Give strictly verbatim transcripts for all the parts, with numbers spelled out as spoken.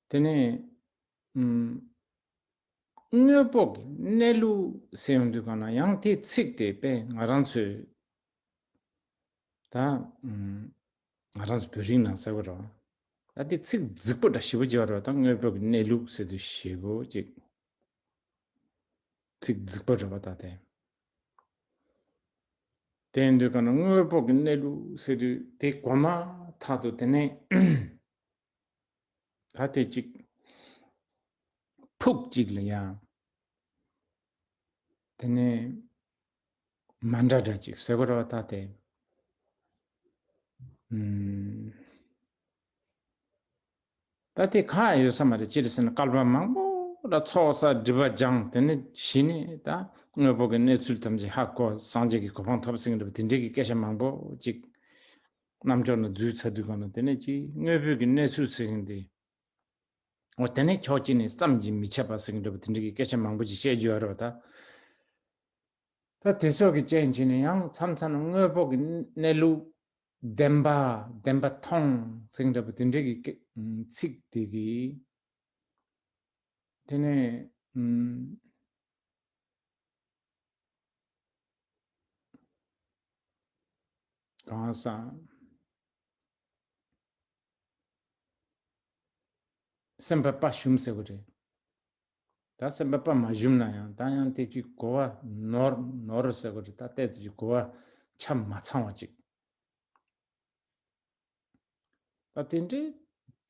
དེ་ནས་ཨམ། དངོས་པོ་གི་གནས་ལུགས་ཟེར་ཡོང་དུས་གང་ན་ཡང་དེའི་ཚིག་དེ་དཔེ་ང་རང་ཚོས་ད་ཨམ། ང་རང་ཚོ་བོད་རིགས་ནང་ཟེར་བ་རེད་བ། ད་དེ་ཚིག་རྫིག་པོ་འདྲ་ཞེ་པོ་ཅིག་ཡོད་རེད་བ། ད་དངོས་པོ་གི་གནས་ལུགས་ཟེར་དུས་ཞེ་པོ་ཅིག་ཚིག་རྫིག་པོ་རེད་བ། ད་དེ་དེ་ཡིན་དུས་གང་ན་དངོས་པོ་གི་གནས་ལུགས་ཟེར་དུས་དེ་གོ་མ་ཐག་ཏུ་དེ་ནས་ད་དེ་ཅིག་ཕུགས་གཅིག་ལ་ཡང་དེ་ནས་མ་འདྲ་འདྲ་ཅིག་ཟེར་དགོས་རེད་བ། ད་དེ་ཨུམ། ད་དེ་གང་ཡང་ཡོད་ས་མ་རེད། ཅི་རེད་ཟེར་ན་བསྐལ་པ་མང་པོ་ལ་ཚོགས་བསགས་སྒྲིབ་པ་སྦྱངས། དེ་ནས་གཞི་ནས་ད་དངོས་པོ་གི་གནས་ཚུལ་ཐམས་ཅད་ཧ་གོ། སངས་རྒྱས་ཀྱི་གོ་འཕང་ཐོབ་ཟེར་གྱི་འདྲ་བ་དེ་འདྲའི་གི་སྐད་ཆ་མང་པོ་ཅིག་རྣམ་ཅོག་ནང་འཛུལ་ཚར་དུས་གང་ན་དེ་ནས་ཅིག་དངོས་པོ་གི་གནས་ཚུལ་ཟེར་མཁན་དེ། འོ་དེ་ནས་ཕྱོགས་གཅིག་ནས་བསམ་གྱིས་མི་ཁྱབ་པ་ཟེར་གྱི་འདྲ་བ་དེ་འདྲ་གི་སྐད་ཆ་མང་པོ་ཅིག་བཤད་རྒྱུ་ཡོད་རེད་བ་ད། ད་དེ་ཚོ་གི་རྐྱེན་བྱས་ནས་ཡང་མཚམས་མཚམས་ན་དངོས་པོ་གི་གནས་ལུགས་བདེན་པ་བདེན་པ་མཐོང་ཟེར་གྱི་འདྲ་བ་དེ་འདྲ་གི་སྐད་ཚིག་དེ་གི་དེ་ནས་ཨུམ། གང་ཟག་སེམས་པ་དཔའ་ཞུམ་ཟེར་དགོས་རེད། ད་སེམས་པ་དཔའ་མ་ཞུམ་ན་ཡང་ད་ཡང་དེ་ཅིག་གོ་བ་ནོར་ནོར་ཟེར་དགོས་རེད། ད་ལྟས་ཅིག་གོ་བ་ཆ་མ་ཚང་བ་ཅིག་ད་དེ་འདྲའི་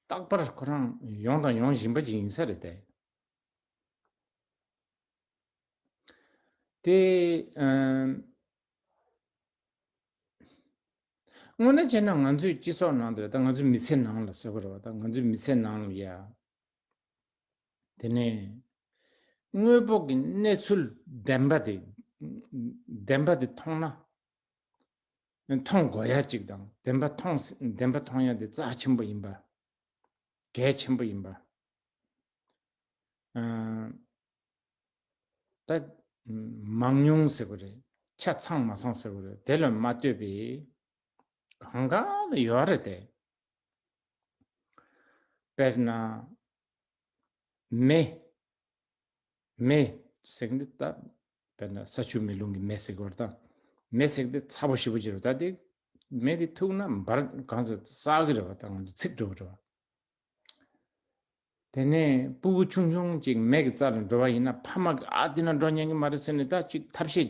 རྟག་པར་ཁོ་རང་ཡོང་དང་ཡོང་བཞིན་པ་ཅིག་ཡིན་ས་རེད་དེ། དེ་ཨམ། དངོས་གནས་བྱས་ན་ང་ཚོའི་སྤྱི་ཚོགས་ནང་དུ་ད་ང་ཚོའི་མི་ཚེ་ནང་ལ་ཟེར་དགོས་རེད་བ། ད་ང་ཚོའི་མི་ཚེ་ནང་ལ་ཡ། དེ་ནས་དངོས་པོ་གི་གནས་ཚུལ་བདེན་པ་དེ་བདེན་པ་དེ་མཐོང་ན། མཐོང་དགོས་ཡ་གཅིག་དང་བདེན་པ་མཐོང་བདེན་པ་མཐོང་ཡ་དེ་རྩ་ཆེན་པོ་ཡིན་པ། གལ་ཆེན་པོ་ཡིན་པ། ཨ། ད་མང་ཉུང་ཟེར་དགོས་རེད། ཆ་ཚང་མ་ཚང་ཟེར་དགོས་རེད། དེ་ལ་མ་ལྟོས་པའི་གང་ག་ལ་ཡོད་རེད་དེ། དཔེར་ན། མེ། མེ་ཟེར་གྱི་འདི་ད་དཔེར་ན་ས་ཆུ་མེ་རླུང་གི་མེ་ཟེར་གྱི་བར་ད། མེ་ཟེར་གྱི་འདི་ཚ་པོ་ཞེ་པོ་ཅིག་རེད། ད་དེ་མེ་དེ་ཐུག་ན་འབར་གང་ཚ་སག་གི་རེད་བ། ད་ང་ཚོ་ཚིག་འགྲོ་གི་རེད་བ། དེ་ནས་སྤུ་གུ་ཆུང་ཆུང་ཅིག་མེ་གི་རྩ་ལ་འགྲོ་བ་ཡིན་ན་ཕ་མ་གི་ཨ་དེ་ན་འགྲོ་ཉན་གི་མ་རེད་ཟེར་ནས་ད་ཅིག་ཐབས་ཤེས་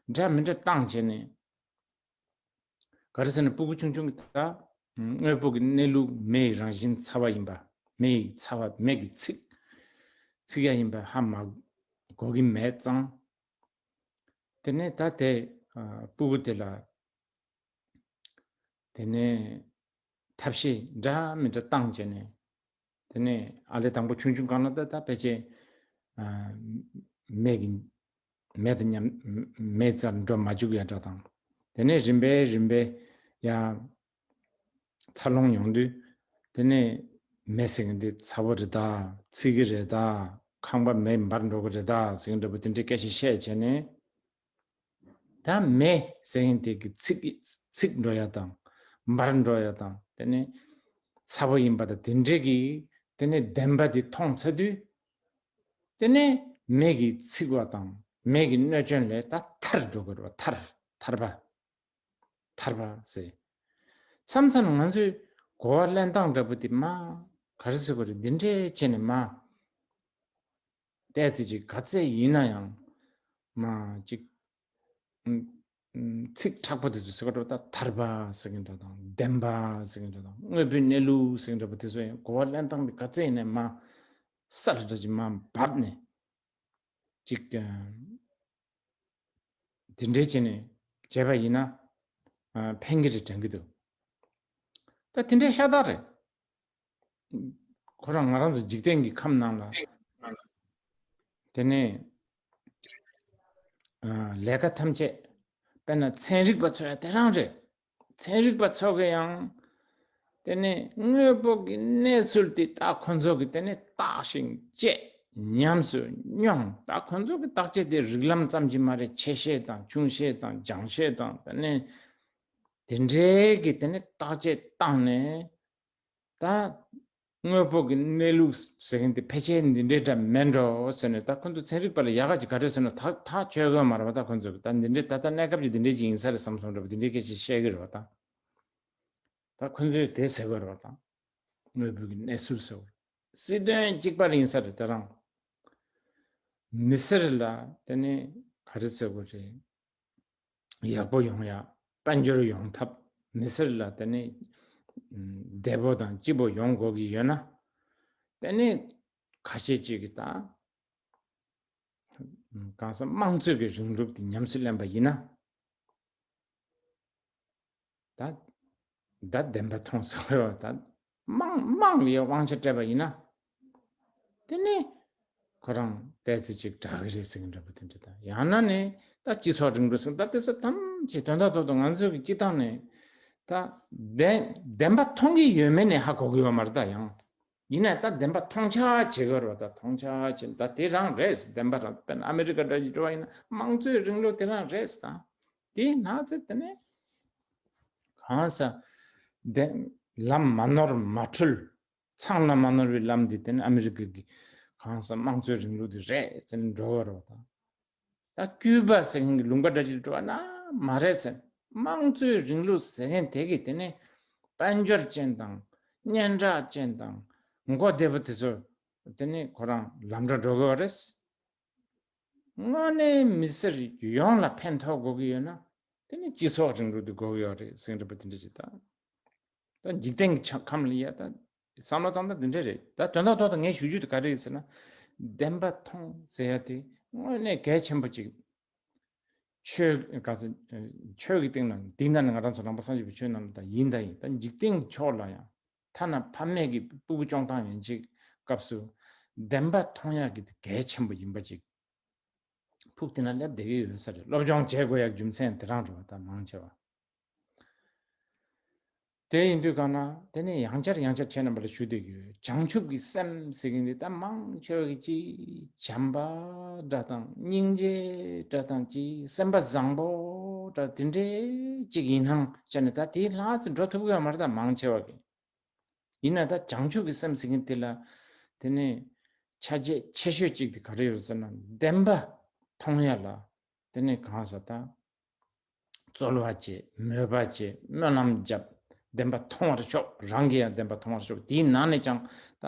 འདྲ་མི་འདྲ་བཏང་བྱས་ནས། ག་རེ་ཟེར་ན་སྤུ་གུ་ཆུང་ཆུང་གི་ད་དངོས་པོ་གི་གནས་ལུགས་མེ་ཡི་རང་བཞིན་ཚ་བ་ཡིན་པ། མེ་ཡི་ཚ་བ་མེ་གི་ཚིག་ཚིག་ཡ་ཡིན་པ་ཧ་མ་གོ་གི་མེད་ཙང་། དེ་ནས་ད་དེ་སྤུ་གུ་དེ་ལ་དེ་ནས་ཐབས་ཤེས་འདྲ་མི་འདྲ་བཏང་བྱས་ནས། དེ་ནས་ཨ་ལས་དང་པོ་ཆུང་ཆུང་སྒང་ལ་ད་ད་ཕལ་ཆེར་མེ་གི་མེ་དང་མཉམ་མེ་རྩར་འགྲོ་མ་བཅུག་ཡ་འདྲ་དང་། དེ་ནས་རིམ་པས་རིམ་པས་ཡ་འཚར་ལོངས་ཡོང་དུས། དེ་ནས་མེ་ཟེར་མཁན་དེ་ཚ་བོ་རེད་ད། ཚིག་གི་རེད་ད། ཁང་པ་མེ་འབར་འགྲོ་གི་རེད་ད་ཟེར་མཁན་འདྲ་པོ་དེ་འདྲའི་སྐད་ཆ་བཤད་བྱས་ནས། ད་མེ་ཟེར་མཁན་དེ་གི་ཚིག་ཚིག་འགྲོ་ཡ་དང་། འབར་འགྲོ་ཡ་དང་། དེ་ནས་ཚ་བོ་ཡིན་པ་དང་དེ་འདྲའི་གི་དེ་ནས་བདེན་པ་དེ་མཐོང་ཚར་དུས། དེ་ནས་མེ་གི་ཚིག་པ་དང་མེ་གི་གནོད་སྐྱོན་ལས་ད་ཐར་འགྲོ་དགོས་རེད་བ། ཐར་ཐར་པ། ཐར་པ་ཟེར། མཚམས་མཚམས་ང་ཚོས་གོ་བ་ལེན་སྟངས་འདྲ་པོ་དེ་མ་ག་རེ་ཟེར་དགོས་རེད། འདི་འདྲའི་བྱས་ནས་མ། ཏོག་ཙམ་ཅིག་ག་ཚད་ཡིན་ན་ཡང་མ་ཅིག་ཚིག་དྲག་པོ་དེ་ཚོ་ཟེར་ག་འགྲོ་ད་ཐར་པ་ཟེར་གི་འདྲ་དང་བདེན་པ་ཟེར་གི་འདྲ་དང་དངོས་པོའི་གནས་ལུགས་ཟེར་གི་འདྲ་པོ་དེ་ཚོ་ཡང་གོ་བ་ལེན་སྟངས་དེ་ག་ཚད་ཡིན་ན་མ་ས་ལ་འདྲ་ཅིག་མ་བབས་ནས་ཅིག་དེ་འདྲའི་བྱས་ནས་བྱས་པ་ཡིན་ན་ཕན་གྱི་རེད་དྲན་གྱི་འདུག་ད་དེ་འདྲའི་ཤ་སྟག་རེད། ཁོ་རང་ང་རང་ཚོ་འཇིག་རྟེན་གྱི་ཁམས་ནང་ལ། དེ་ནས་ལས་ཀ་ཐམས་ཅད་དཔེར་ན་ཚན་རིག་པ་ཚོ་ཡང་དེ་རང་རེད། ཚན་རིག་པ་ཚོ་གི་ཡང་དེ་ནས་དངོས་པོ་གི་གནས་ཚུལ་དེ་ད་ཁོ་ཚོ་གི་དེ་ནས་བརྟག་ཞིང་དཔྱད། ཉམས་སུ་མྱོང་། ད་ཁོ་ཚོ་གི་བརྟག་དཔྱད་དེ་རིགས་ལམ་ཙམ་གྱིས་མ་རེད། ཆེ་ཤེལ་དང་ཆུང་ཤེལ་དང་སྦྱང་ཤེལ་དང་དེ་ནས་དེ་འདྲའི་གི་དེ་ནས་བརྟག་དཔྱད་བཏང་ནས་ད་ དངོས་པོ་གི་གནས་ལུགས་ཟེར་མཁན་དེ་ཕལ་ཆེར་འདི་འདྲའི་འདྲ་མེད་འགྲོ་ཟེར་ནས། ད་ཁོ་ཚོ་ཚན་རིག་པ་ལ་ཡག་ག་ཅིག་ག་རེ་ཟེར་ན། ཐག་ཐག་ཆོད་གི་མ་རེད་པ། ད་ཁོ་ཚོ་གི་ད་འདི་འདྲའི་ད་ལྟ་གནས་སྐབས་ཀྱི་འདི་འདྲའི་ཅིག་ཡིན་ས་རེད་བསམ་སོང་འདྲ་པོ། འདི་འདྲའི་སྐད་ཆ་བཤད་གི་རེད་པ། ད་ད་ཁོ་ཚོས་དེ་ཟེར་གི་རེད་པ། ད་དངོས་པོ་གི་གནས་ཚུལ་ཟེར་བ། སྲིད་དོན་གཅིག་པ་རེད་ཡིན་ས་རེད། དེ་རང་མི་སེར་ལ་དེ་ནི་ག་རེ་ཟེར་དགོས་རེད། ཡག་པོ་ཡོང་ཡ། དཔལ་འབྱོར་ཡོང་ཐབས། མི་སེར་ལ་དེ་ནི་བདེ་པོ་དང་སྐྱིད་པོ་ཡོང་དགོས་ཀྱི་ཡོད་ན། དེ་ནི་ཁ་ཤས་ཅིག་གིས་ད་གང་ཟག་དམངས་གཙོའི་གི་རིང་ལུགས་དེ་ཉམས་སུ་ལེན་པ་ཡིན་ན། ད་ད་བདེན་པ་མཐོང་ཟེར་བ་རེད་པ། ད་དམངས་དམངས་ལ་ཡང་དབང་ཆ་སྤྲད་པ་ཡིན་ན། དེ་ནི་ཁོ་རང་ཏོག་ཙམ་ཅིག་དྲག་གི་རེད་ཟེར་གྱི་འདྲ་པོ་དེ་འདྲ། ད་ཡང་ན་ནི་ད་སྤྱི་ཚོགས་རིང་ལུགས་ཟེར། ད་དེ་ཚོ་ཐམས་ཅད་དོན་དག་ཐོག་ཏུ་ང་ཚོའི་གི་སྤྱི་བཏང་ནས་ད་བདེན་བདེན་པ་མཐོང་གི་ཡོད་མེད་ནས་ཧ་གོ་གི་ཡོད་མ་རེད། ད་ཡང་ཡིན་ན་ད་བདེན་པ་མཐོང་ཆགས་བྱེད་དགོས་རེད་པ། ད་མཐོང་ཆགས་བྱེད། ད་དེ་རང་རེད། བདེན་པ་རང་། དཔེར་ན་ཨ་མེ་རི་ཀ་འདྲ་ཞིག་འགྲོ་བ་ཡིན་ན་དམངས་གཙོའི་རིང་ལུགས་དེ་རང་རེད། ད་དེ་ན་ཚེ་དེ་ནས་གང་ཟག་བདེན་ལམ་མ་ནོར་མ་འཁྲུལ། མཚང་ལ་མ་ནོར་བའི་ལམ་འདི་དེ་ནི་ཨ་མི་རི་ཀ་གི་གང་ཟག་དམངས་གཙོའི་རིང་ལུགས་འདི་རེད་ཟེར་ནས་འགྲོ་བ་རེད་པ། ད་ད་ཀུའུ་པ་ཟེར་མཁན་གྱི་ལུང་པ་འདྲ་ཅིག་འགྲོ་བ་ན་མ་རེད་ཟེར། དམངས་གཙོའི་རིང་ལུགས་ཟེར་མཁན་དེ་གི་དེ་ནི་དཔལ་འབྱོར་ཅན་དང་སྙན་གྲགས་ཅན་དང་མགོ་བདེ་པོ་དེ་ཚོ་དེ་ནི་ཁོ་རང་ལམ་འགྲོ་འགྲོ་གི་ཡོད་རེད། དངོས་གནས་མི་སེར་ཡོངས་ལ་ཕན་ཐོགས་དགོས་ཀྱི་ཡོད་ན། དེ་ནི་སྤྱི་ཚོགས་རིང་ལུགས་འདི་དགོས་ཀྱི་ཡོད་རེད་ཟེར་གྱི་འདྲ་པོ་དེ་འདྲ་ཅིག་ད། ད་འཇིག་རྟེན་གྱི་ཆ་ཁམས་ལ་ཡ་ད་བསམ་བློ་བཏང་ན་འདི་འདྲ་རེད། ད་དོན་དག་ཐོག་ཏུ་ངས་ཞུ་རྒྱུ་དེ་ག་རེ་རེད་ཟེར་ན། བདེན་པ་མཐོང་ཟེར་ཡ་དེ་དངོས་གནས་གལ་ཆེན་པོ་ཅིག་ཆོས་ག་ཚོད་ཆོས་ཀྱི་སྟེང་ན། དེའི་ནང་ནས་ང་རང་ཚོ་ནང་པ་སངས་རྒྱས་པའི་ཆོས་ནང་ལ་ད་ཡིན་ད་ཡིན། ད་འཇིག་རྟེན་གྱི་ཕྱོགས་ལ་ཡང་ཐ་ན་ཕ་མེས་ཀྱི་ཕྲུ་གུ་སྐྱོང་སྟངས་ཡིན་ཅིག་སྐབས་སུ་བདེན་པ་མཐོང་ཡག་གི་དེ་གལ་ཆེན་པོ་ཡིན་པ་ཅིག་ཕུགས་དེ་ན་སླེབས་བསྡད་ཀྱི་ཡོད་ས་རེད། སློབ་སྦྱོང་བྱེད་དགོས་ཡག་རྒྱུ་མཚན་དེ་རང་རེད་པ། ད་མང་ཆེ་བ་དེ་ཡིན་དུས་གང་ན་དེ་ནས་ཡང་བསྐྱར་ཡང་བསྐྱར་ཁྱེད་རྣམ་པ་ལ་ཞུ་བསྡད་ཀྱི་ཡོད། བྱང་ཆུབ་ཀྱི་སེམས་ཟེར་གྱི་འདི་ད་མང་ཆེ་བ་གི་ཅིག་བྱམས་པ་འདྲ་དང་སྙིང་རྗེ་འདྲ་དང་ཅིག་སེམས་པ་བཟང་པོ་འདྲ་དེ་འདྲའི་ཅིག་ཡིན་སྣང་བྱས་ནས་ད་དེའི་ལྷག་ཙམ་འགྲོ་ཐུབ་ཀྱི་ཡོད་མ་རེད། ད་མང་ཆེ་བ་གི། ཡིན་ན་ད་བྱང་ཆུབ་ཀྱི་སེམས་ཟེར་མཁན་དེ་ལ་དེ་ནས་ཆ་རྒྱུས་ཆེ་ཤོས་གཅིག་དེ་ག་རེ་ཡོད་ཟེར་ན། བདེན་པ་མཐོང་ཡ་ལ་དེ་ནས་གང་ཟག་ད་རྩོལ་བ་བྱེད། མོས་པ་བྱེད། སྨོན་ལམ་བརྒྱབ། བདེན་པ་མཐོང་བར་ཤོག་རང་གིས་ཡང་བདེན་པ་མཐོང་བར་ཤོག་དེའི་ནང་ནས་ཀྱང་ད་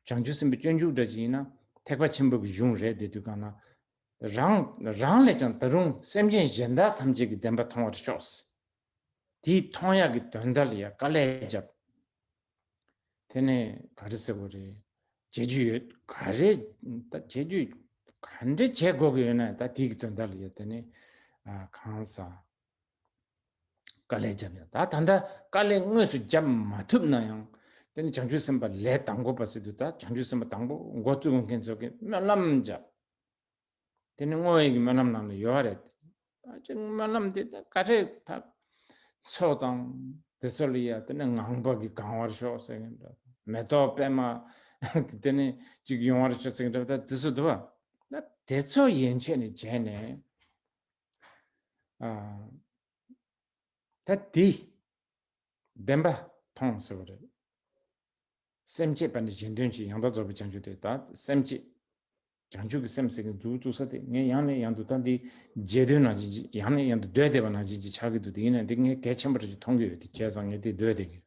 བྱང་ཆུབ་སེམས་དཔའི་སྤྱོད་འཇུག་འདྲ་ཅིག་ཡིན་ན་ཐེག་པ་ཆེན་པོ་གི་གཞུང་རེད། དེ་དུས་གང་ན་རང་རང་ལས་ཀྱང་ད་རུང་སེམས་ཅན་གཞན་དག་ཐམས་ཅད་ཀྱི་བདེན་པ་མཐོང་བར་ཤོག་དེའི་མཐོང་ཡག་གི་དོན་དག་ལ་ཡང་དཀའ་ལས་བརྒྱབ། དེ་ནས་ག་རེ་ཟེར་དགོས་རེད། བྱེད་རྒྱུ་ཡོད། ག་རེ་ད་བྱེད་རྒྱུ་ག་འདྲ་བྱེད་དགོས་ཀྱི་ཡོད་ན་ད་དེའི་གི་དོན་དག་ལ་ཡང་དེ་ནས་ཨ་གང་ཟག་དཀའ་ལས་བརྒྱབ་ཡང་། ད་ད་ལྟ་དཀའ་ལས་དངོས་སུ་བརྒྱབ་མ་ཐུབ་ན་ཡང་དེ་ནས་བྱང་ཆུབ་སེམས་དཔའ་ལས་དང་པོ་པ་ཟེར་དུས་ད་བྱང་ཆུབ་སེམས་དཔའ་དང་པོ་འགོ་བཙུགས་མཁན་ཚོ་གིས་སྨོན་ལམ་བརྒྱབ། དེ་ནི་བསྔོ་བའི་གི་སྨོན་ལམ་ནང་ལ་ཡོད་རེད། ད་ཅིག་སྨོན་ལམ་དེ་ད་ག་རེ་ཕ་མཚོ་དང་དེ་ཚོ་ལ་ཡ་དེ་ནི་ངང་པ་གིས་གང་བར་ཤོག་ཟེར་མཁན་འདྲ། མེ་ཏོག་པད་མ་དེ་ནི་ཅིག་ཡོང་བར་ཤོག་ཟེར་མཁན་འདྲ། ད་དེ་ཚོ་འདུག་པ། ད་དེ་ཚོ་ཡན་ཆད་ནས་བྱས་ནས་ཨ་ད་དེ་བདེན་པ་མཐོང་ཟེར་བ་རེད། སེམས་བསྐྱེད་པ་ནི་གཞན་དོན་བྱེད། ཡང་དག་རྫོགས་པའི་བྱང་ཆུབ་སྟེ། ད་སེམས་བསྐྱེད། བྱང་ཆུབ་ཀྱི་སེམས་ཟེར་མཁན་འདུག་བཙུགས་ས་དེ་ངས་ཡང་ནས་ཡང་དུ་ད་འདི་རྗེས་ཟློས་ནང་བཞིན་ཅིག་ཡང་ནས་ཡང་དུ་ཟློས་བསྡད་པ་ནང་བཞིན་ཅིག་ཆགས་ཀྱི་འདུག་དེ་ཡིན་ན་འདི་ངས་གལ་ཆེན་པོ་རེ་ཞིག་མཐོང་གི་ཡོད། དེ་བྱས་ཙང་ངས་དེ་ཟློས་བསྡད་ཀྱི་ཡོད།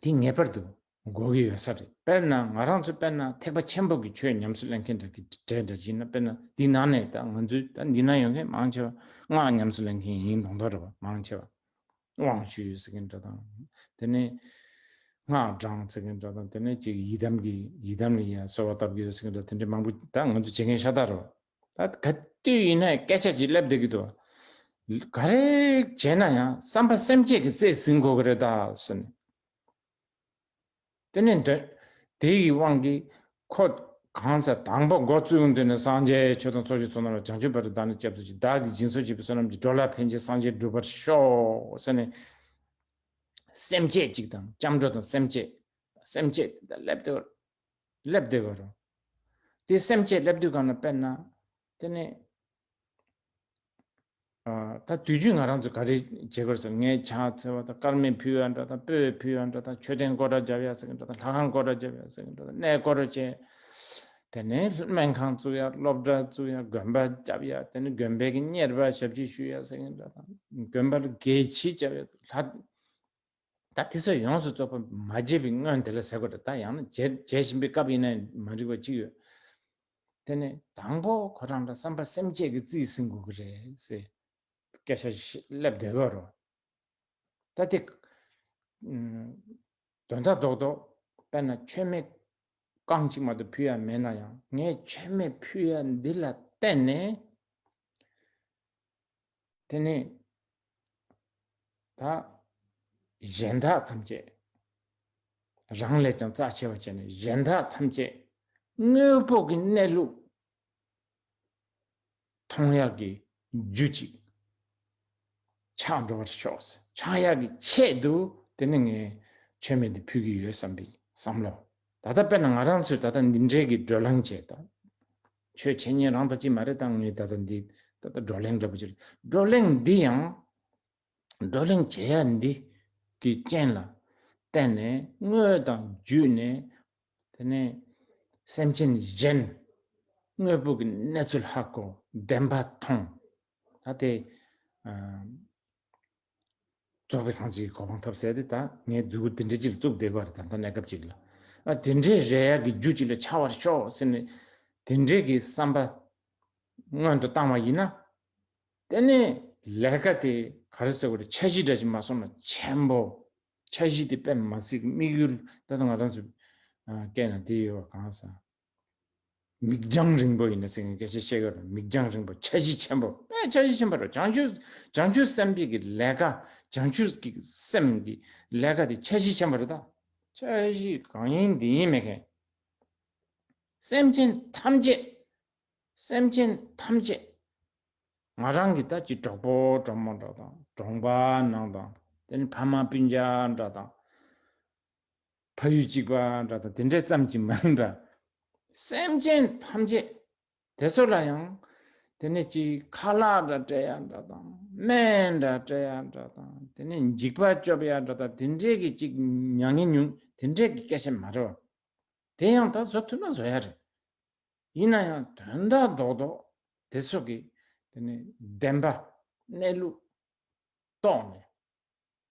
དེ་ངེས་པར་དུ་དགོས་ཀྱི་ཡོད་ས་རེད། དཔེར་ན་ང་རང་ཚོ་དཔེར་ན་ཐེག་པ་ཆེན་པོ་གི་ཆོས་ཉམས་སུ་ལེན་མཁན་འདྲ་གི་གྲས་འདྲ་ཞིག་ཡིན་ན། དཔེར་ན་འདི་ནང་ནས་ད་ང་ཚོའི་ད་འདི་ན་ཡོད་མཁན་མང་ཆེ་བ་སྔགས་ཉམས་སུ་ལེན་མཁན་ཡིན་མདོག་མདོག་རེད་པ། མང་ཆེ་བ། དབང་ཞུ་ཟེར་མཁན་འདྲ་དང་། དེ་ནས་སྔགས་བགྲང་ཟེར་མཁན་འདྲ་དང་། དེ་ནས་ཅིག་ཡི་དམ་གྱི་ཡི་དམ་ལ་ཡ་གསོལ་བ་བཏབ་ཀྱི་ཡོད་ཟེར་མཁན་འདྲ། དེ་འདྲ་མང་པོ་ད་ང་ཚོ་བྱེད་མཁན་ཤ་སྟག་རེད་པ། ད་ག་དུས་ཡིན་ན་སྐད་ཆ་ཅིག་སླེབས་བསྡད་ཀྱི་འདུག་ག་རེ་བྱས་ན་ཡང་བསམ་པ་སེམས་བསྐྱེད་ཀྱི་རྩེས་ཟིན་དགོས་ཀྱི་རེད་ད་ཟེར་ནས། དེ་ནས་འདོན། དེ་ཡི་དབང་གིས་ཁོ་གང་ཟག་དང་པོ་འགོ་བཙུགས་འདོན་ནས། སངས་རྒྱས་ཆོས་དང་ཚོགས་ཀྱི་ཚོགས་རྣམས་ལ། བྱང་ཆུབ་བར་དུ་བདག་ནི་སྐྱབས་སུ་མཆི། བདག་གིས་སྦྱིན་སོགས་བགྱིས་པའི་བསོད་ནམས་ཀྱིས། འགྲོ་ལ་ཕན་ཕྱིར་སངས་རྒྱས་འགྲུབ་པར་ཤོག་ཟེར་ནས། སེམས་བསྐྱེད་ཅིག་དང་སྐྱབས་འགྲོ་དང་སེམས་བསྐྱེད། སེམས་བསྐྱེད་དེ་ལ་སླེབས་དེ་སླེབས་བསྡད་པ་རེད། དེ་སེམས་བསྐྱེད་སླེབས་དུས་གང་ན་དཔེར་ན་དེ་ནས་ ད་དུས་རྒྱུན་ང་རང་ཚོ་ག་རེ་བྱེད་དགོས་ཟེར། ངས་ཕྱག་འཚལ་བ་དང་དཀར་མེ་ཕུལ་ཡ་འདྲ་དང་། སྤོས་ཕུལ་ཡ་འདྲ་དང་། མཆོད་རྟེན་སྐོར་ར་རྒྱབ་ཡ་ཟེར་གི་འདྲ་དང་། ལྷ་ཁང་སྐོར་ར་རྒྱབ་ཡ་ཟེར་གི་འདྲ་དང་། གནས་སྐོར་ར་བྱས། དེ་ནས་སྨན་ཁང་བཙུགས་ཡ། སློབ་གྲྭ་བཙུགས་ཡ། དགོན་པ་རྒྱབ་ཡ། དེ་ནས་དགོན་པའི་གི་གཉེར་པ་ཞབས་ཕྱི་ཞུ་ཡ་ཟེར་གི་འདྲ་དང་། དགོན་པ་ལ་དགེ་བྱེད་རྒྱབ་ཡ། ལྷ། ད་དེ་ཚོ་ཡོངས་སུ་རྫོགས་པ་མ་བརྗེད་པའི་སྔོན་དེ་ལ་ཟེར་དགོས་རེད། ད་ཡང་ན་བརྗེད་བརྗེད་བཞིན་པའི་སྐབས་ཡིན་ན་མ་འགྲིག་པ་ཅིག་ཡོད། དེ་ནས་དང་པོ་ཁོ་རང་ལ་བསམ་པ་སེམས་བསྐྱེད་ཀྱི་རྩིས་ཟིན་དགོས་ཀྱི་རེད་ཟེར་སྐད་ཆ་ཞིག་སླེབས་བསྡད་ཡོད་རེད། ད་དེ་ཨུམ། དོན་དག་རྡོག་རྡོག་དཔེར་ན་མཆོད་མེ་རྐང་གཅིག་མ་གཏོགས་ཕུལ་ཡ་མེད་ན་ཡང་། ངས་མཆོད་མེ་ཕུལ་ཡ་འདི་ལ་བརྟེན་ནས། དེ་ནས་ད་གཞན་དག་ཐམས་ཅད། རང་ལས་ཀྱང་རྩ་ཆེ་བ་བྱས་ནས་གཞན་དག་ཐམས་ཅད་དངོས་པོ་གི་གནས་ལུགས་མཐོང་ཡག་གི་རྒྱུ་ཅིག་ཆགས་འགྲོ་བར་ཤོག། ཆགས་ཡག་གི་ཆེད་དུ་དེ་ནི་ངས་མཆོད་མེ་འདི་ཕུལ་གྱི་ཡོད་བསམ་པའི་བསམ་བློ། ད་ལྟ་དཔེར་ན་ང་རང་ཚོས་ད་ལྟ་འདི་འདྲའི་གི་བགྲོ་གླེང་བྱས། ད་ཆོས་འཆད་ཉན་རང་དང་གཅིག་མ་རེད། ད་ངས་ད་ལྟ་འདི་ད་ལྟ་བགྲོ་གླེང་འདྲ་པོ་ཅིག་རེད། བགྲོ་གླེང་འདི་ཡང་། བགྲོ་གླེང་བྱེད་ཡ་འདི་གི་རྐྱེན་ལ་བརྟེན་ནས་དངོས་དང་བརྒྱུད་ནས། དེ་ནས་སེམས་ཅན་གཞན་དངོས་པོ་གི་གནས་ཚུལ་ཧ་གོ། བདེན་པ་མཐོང་། ད་དེ་ཨ་རྫོགས་པའི་སངས་རྒྱས་ཀྱི་གོ་འཕང་ཐོབ་ཟེར་དེ། ད་ངས་མཛུབ་གུ་དེ་འདྲའི་ཅིག་བཙུགས་བསྡད་པ་རེད། ད་ལྟ་གནས་སྐབས་ཅིག་ལ། ཨ་དེ་འདྲའི་རེ་ཡག་གི་རྒྱུ་ཅིག་ལ་ཆགས་པར་ཤོག་ཟེར་ནས་དེ་འདྲའི་གི་བསམ་པ་སྔོན་དུ་བཏང་བ་ཡིན་ན། དེ་ནས་ལས་ཀ་དེ་ག་རེ་ཟེར་དགོས་རེད། འཆར་གཞི་འདྲ་ཞིག་མ་སོང་ན་ཆེན་པོ། འཆར་གཞི་དེ་དཔེ་མ་སྲིད་དམིགས་ཡུལ། ད་ལྟ་ང་རང་ཚོ་ཨ་སྐད་ནང་དེ་ཡོད་པ། གང་ཟེར། མིག་རྒྱང་རིང་པོ་ཡིན་ན་ཟེར་མཁན་སྐད་ཆ་བཤད་ཡོད་རེད། མིག་རྒྱང་རིང་པོ། འཆར་གཞི་ཆེན་པོ། དཔེ་འཆར་གཞི་ཆེན་པོ་རེད། བྱང་ཆུབ་བྱང་ཆུབ་སེམས་དཔའི་གི་ལས་ཀ། བྱང་ཆུབ་ཀྱི་སེམས་ཀྱི་ལས་ཀ་དེ་འཆར་གཞི་ཆེན་པོ་རེད། ད་འཆར་གཞི་གང་ཡིན་འདི་ཡིན་མེད་མཁན། སེམས་ཅན་ཐམས་ཅད། སེམས་ཅན་ཐམས་ཅད། ང་རང་གི་ད་ཅི་གྲོགས་པོ་གྲོགས་མོ་འདྲ་དང་། གྲོང་པ་ནང་དང་། དེ་ནི་ཕ་མ་སྤུན་ཀྱག་འདྲ་དང་། ཕ་ཡུལ་གཅིག་པ་འདྲ་དང་། དེ་འདྲའི་ཙམ་གྱིས་མ་ཡིན་པར། སེམས་ཅན་ཐམས་ཅད་དེ་ཚོ་ལ་ཡང་། དེ་ནས་ཅིག་ཁ་ལག་འདྲ་སྤྲད་ཡ་འདྲ་དང་། སྨན་འདྲ་སྤྲད་ཡ་འདྲ་དང་། དེ་ནས་འཇིགས་པ་སྐྱོབ་ཡ་འདྲ་དང་། དེ་འདྲའི་གི་ཅིག་མྱ་ངན་མྱོང་། དེ་འདྲའི་གི་སྐད་ཆ་མ་རེད་བ། དེ་ཡང་ད་བཟོ་ཐུབ་ན་བཟོ་ཡ་རེད། ཡིན་ན་ཡང་དོན་དག་རྡོག་རྡོག་དེ་ཚོ་གི་དེ་ནས་བདེན་པ་གནས་ལུགས་རྟོགས་ནས།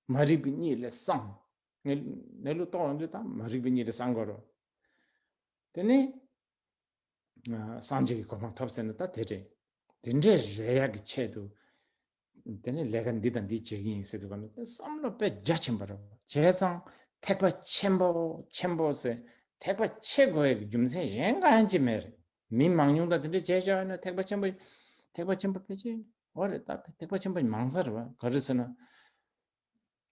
མ་རིག་པའི་གཉིད་ལས་སངས། གནས་གནས་ལུགས་རྟོགས་ཡོང་དུས་ད་མ་རིག་པའི་གཉིད་ལས་སངས་དགོས་རེད། དེ་ནས་ཨ་སངས་རྒྱས་ཀྱི་གོ་འཕང་ཐོབ་ཟེར་ན་ད་དེ་རེད། དེ་འདྲའི་རེ་ཡག་གི་ཆེད་དུ། དེ་ནས་ལས་ཀ་འདི་དང་འདི་བྱེད་ཀྱི་ཡིན་ཟེར་དུས་ག་ནས་བསམ་བློ་དཔེ་རྒྱ་ཆེན་པོ་རེད། བྱས་ཙང་ཐེག་པ་ཆེན་པོ་ཆེན་པོ་ཟེར། ཐེག་པ་ཆེ་དགོས་ཡག་གི་རྒྱུ་མཚན་གཞན་གང་ཡང་ཅི་མེད་རེད། མི་མང་ཉུང་དང་དེ་འདྲ་བྱས་བཞག་ཡོད་ན་ཐེག་པ་ཆེན་པོ། ཐེག་པ་ཆེན་པོ་ཕལ་ཆེར་འོ་རེད། ད་ཐེག་པ་ཆེན་པོ་མང་ས་རེད་བ། ག་རེ་ཟེར་ན།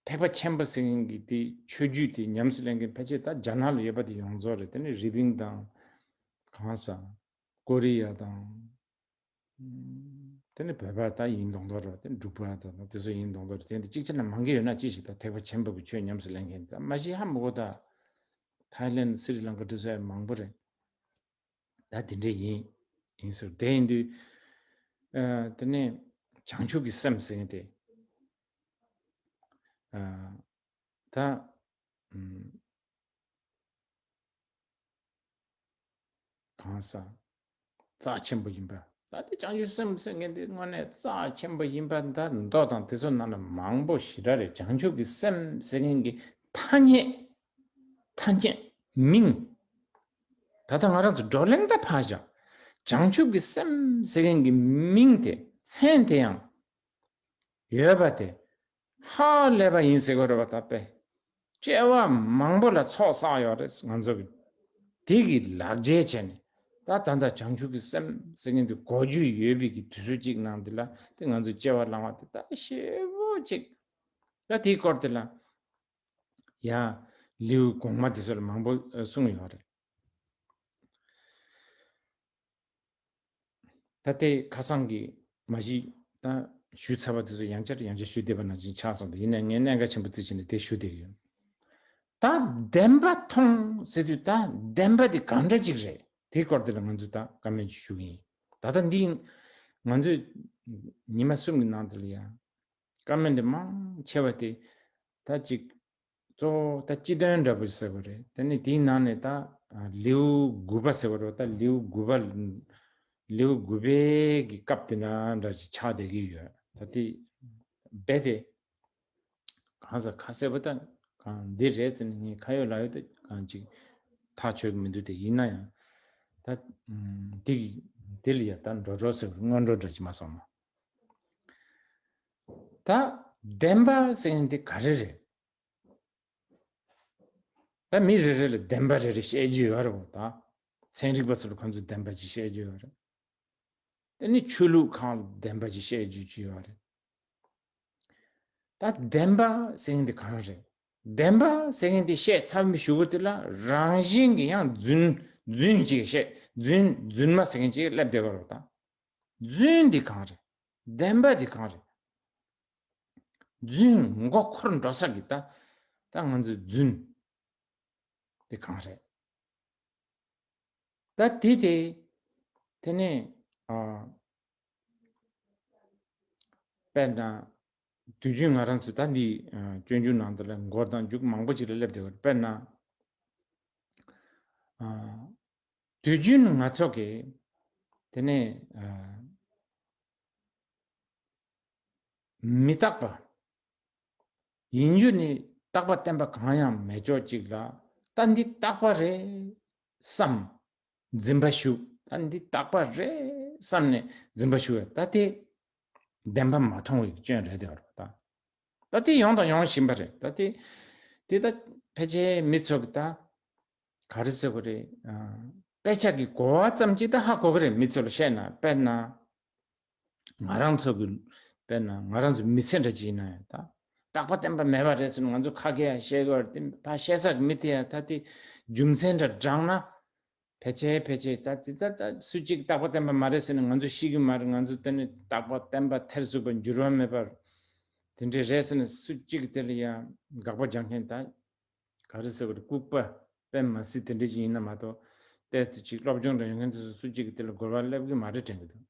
ཐེག་པ་ཆེན་པོ་ཟེར་མཁན་གྱི་དེ་ཆོས་བརྒྱུད་དེ་ཉམས་སུ་ལེན་མཁན་ཕལ་ཆེར་ད་རྒྱ་ནག་ལ་ཡོད་པ་དེ་ཡོངས་རྫོགས་རེད། དེ་ནས་རི་པིན་དང་། གང་ཟེར། ཀོ་རི་ཡ་དང་། དེ་ནས་བོད་པ་ད་ཡིན་མདོག་མདོག་རེད། དེ་འབྲུག་པ་དང་དེ་ཚོ་ཡིན་མདོག་མདོག་རེད། དེ་འདི་གཅིག་བྱས་ན་མང་གི་ཡོད་ན་ཅི་ཞིག་ད་ཐེག་པ་ཆེན་པོ་གི་ཆོས་ཉམས་སུ་ལེན་མཁན་ད་མ་གཞི་ཧ་མི་གོ། ད་ཐའི་ལེན། སི་རི་ལང་ཀ་འདི་ཚོ་ཡང་མང་པོ་རེད། ད་དེ་འདྲ་ཡིན། ཡིན་ཟེར། དེ་ཡིན་དུས་ཨ་དེ་ནས་བྱང་ཆུབ་ཀྱི་སེམས་ཟེར་མཁན་དེ་ཨ་ད་ཨམ་གང་ཟེར། རྩ་ཆེན་པོ་ཡིན་པ། ད་དེ་བྱང་ཆུབ་སེམས་ཟེར་མཁན་དེ་དངོས་གནས་རྩ་ཆེན་པོ་ཡིན་པ་ད་མདོ་དང་དེ་ཚོ་ནང་ལ་མང་པོ་ཞེ་དྲག་རེད། བྱང་ཆུབ་ཀྱི་སེམས་ཟེར་མཁན་གྱི་ཐ་སྙད། ཐ་སྙད། མིང་། ད་ལྟ་ང་རང་ཚོ་བགྲོ་གླེང་ད་ཕར་བཞག། བྱང་ཆུབ་ཀྱི་སེམས་ཟེར་མཁན་གྱི་མིང་དེ། མཚན་དེ་ཡང་ཡོད་པ་དེ་ཧ་ལས་པ་ཡིན་ཟེར་དགོས་རེད་བ། ད་དཔེ་སྐྱེ་བ་མང་པོ་ལ་ཚོགས་བསགས་ཡོད་རེད་ང་ཚོ་གི། དེ་གི་ལག་འཇལ་བྱས་ནས་ད་ད་ལྟ་བྱང་ཆུབ་ཀྱི་སེམས་ཟེར་མཁན་དེ་གོ་རྒྱུ་ཡོད་པའི་གི་དུས་ཚོད་ཅིག་ནང་འདི་ལ་དེ་ང་ཚོ་སྐྱེ་བ་བླང་བ་དེ་ད་ཞེ་པོ་ཅིག། ད་དེའི་སྐོར་དེ་ལ་ཡང་ལེའུ་གོང་མ་དེ་ཚོ་ལ་མང་པོ་གསུངས་ཡོད་རེད། ད་ལྟའི་ཁ་སང་གི་མ་གཞི་ད་ཞུ་ཚར་བ་དེ་ཚོ་ཡང་བསྐྱར་ཡང་བསྐྱར་ཞུ་བསྡད་པ་ནང་བཞིན་ཆགས་སོང་། ད་ཡིན་ན་ངས་གནད་འགག་ཆེན་པོ་བརྩིས་བྱས་ནས་དེ་ཞུ་བསྡད་ཡོད། ད་བདེན་པ་མཐོང་ཟེར་དུས་ད་བདེན་པ་དེ་གང་འདྲ་ཅིག་རེད། དེའི་སྐོར་དེ་ལ་ང་ཚོས་ད་བཀའ་མོལ་ཅིག་ཞུ་གི་ཡིན། ད་ལྟ་འདི་ང་ཚོས་ ཉི་མ་གསུམ་གྱི་ནང་དུ་ལ་ཡང་བཀའ་མོལ་འདི་མང་ཆེ་བ་དེ་ད་ཅིག་གཙོ་བོ་ད་སྤྱི་དོན་འདྲ་པོ་ཟེར་བ་རེད། དེ་ནས་དེའི་ནང་ནས་ད་ལེའུ་དགུ་པ་ཟེར་བ་རེད། ད་ལེའུ་དགུ་པ་ལེའུ་དགུ་པའི་གི་སྐབས་དེ་ན་འདྲ་ཞིག་ཆགས་བསྡད་ཀྱི་ཡོད། ད་དེ་རྦད་དེ་གང་ཟག་ཁ་གསལ་པོ་ད་གང་འདི་རེད་ཟེར་ནས་ངས་ཁ་ཡོད་ལག་ཡོད་དུ་གང་ཅིག་ཐག་ཆོད་ཀྱི་མི་འདུག་དེ་ཡིན་ན་ཡང་ད་འདི་གི་འདི་ལ་ཡ་ད་འགྲོ་འགྲོ་ཟེར་བ་སྔོན་འགྲོ་འདྲ་ཅིག་མ་སོང་ན། ད་བདེན་པ་ཟེར་མཁན་འདི་ག་རེ་རེད། ད་མི་རེ་རེ་ལ་བདེན་པ་རེ་རེ་བཤད་རྒྱུ་ཡོད་རེད་བ། ད་ཚན་རིག་པ་ཚོ་ལ་ཁོང་ཚོས་བདེན་པ་ཅིག་བཤད་རྒྱུ་ཡོད་རེད། དེ་ནི་ཆོས་ལུགས་ཁག་ལ་བདེན་པ་ཅིག་བཤད་རྒྱུ་ཅིག་ཡོད་རེད། ད་བདེན་པ་ཟེར་མཁན་དེ་གང་རེད། བདེན་པ་ཟེར་མཁན་དེ་བཤད་ཚར་མི་ཞུ་བོ་དེ་ལ་རང་བཞིན་གྱི་ཡང་རྫུན་རྫུན་ཅིག་བཤད། རྫུན་རྫུན་མ་ཟེར་མཁན་ཅིག་སླེབས་བསྡད་པ་རེད། ད་རྫུན་འདི་གང་རེད། བདེན་པ་འདི་གང་རེད། རྫུན་མགོ་འཁོར་འགྲོ་ས་གི་ད་ད་ང་ཚོའི་རྫུན་འདི་གང་རེད། ད་དེ་དེ་དེ་ནས་ཨ་དཔེར་ན་དུས་རྒྱུན་ང་རང་ཚོ་ད་འདི་ཨ་སྤྱོད་འཇུག་ནང་དུ་ལ་མགོ་དང་མཇུག་མང་པོ་ཅིག་ལ་སླེབས་བསྡད་ཡོད། དཔེར་ན་ཨ་དུས་རྒྱུན་ང་ཚོ་གི་དེ་ནས་ཨ་མི་རྟག་པ། ཡིན་རྒྱུ་ནི་རྟག་པ་བརྟན་པ་གང་ཡང་མེད་ཅོག་ཅིག་ལ་ད་འདི་རྟག་པ་རེད་བསམ་འཛིན་པ་ཞུ། ད་འདི་རྟག་པ་རེད་བསམ་ནས་འཛིན་པ་ཞུ་བས་ད་དེ་བདེན་པ་མ་མཐོང་བའི་སྐྱོན་རེད་དེ་བར་ད། ད་དེ་ཡོང་དང་ཡོང་བཞིན་པ་རེད། ད་དེ་དེ་ད་ཕལ་ཆེར་མི་ཚོ་གི་ད་ག་རེ་ཟེར་དགོས་རེད། དཔེ་ཆ་གི་གོ་བ་ཙམ་ཅིག་ད་ཧ་གོ་གི་རེད། མི་ཚོ་ལ་བཤད་ན། དཔེར་ན་ང་རང་ཚོ་གི་དཔེར་ན་ང་རང་ཚོ་མི་ཚེ་འདྲ་ཅིག་ཡིན་ན་ཡང་ད་རྟག་པ་བརྟན་པ་མེད་པ་རེད་ཟེར་ན་ང་ཚོ་ཁ་སྐད་ཡང་བཤད་གི་བར་དེ་ཕ་བཤད་ས་གི་མི་དེ་ཡང་ད་དེ་རྒྱུ་མཚན་འདྲ་བགྲངས་ན་ཕལ་ཆེར་ཕལ་ཆེར་ད་དེ་ད་ད་སུ་གཅིག་རྟག་པ་བརྟན་པ་མ་རེད་ཟེར་ན་ང་ཚོ་ཤི་གི་མ་རེད། ང་ཚོ་དེ་ནི་རྟག་པ་བརྟན་པ་ཐེར་ཟུག་པ་འགྱུར་བ་མེད་པར་དེ་འདྲས་རེད་ཟེར་ན་སུ་གཅིག་དེ་ལ་ཡང་དགག་པ་རྒྱག་མཁན་ད། ག་རེ་ཟེར་བ་རེད། ལྐུགས་པ་དཔེ་མ་སྲིད་དེ་འདྲ་ཞིག་ཡིན་ན་མ་གཏོགས་ཏོག་ཙམ་ཅིག་སློབ་སྦྱོང་འདྲ་ཡོད་མཁན་དེ་ཚོ་སུ་གཅིག་གིས་དེ་ལ་གོ་བ་སླེབས་ཀྱི་མ་རེད་དྲན་གྱི་འདུག་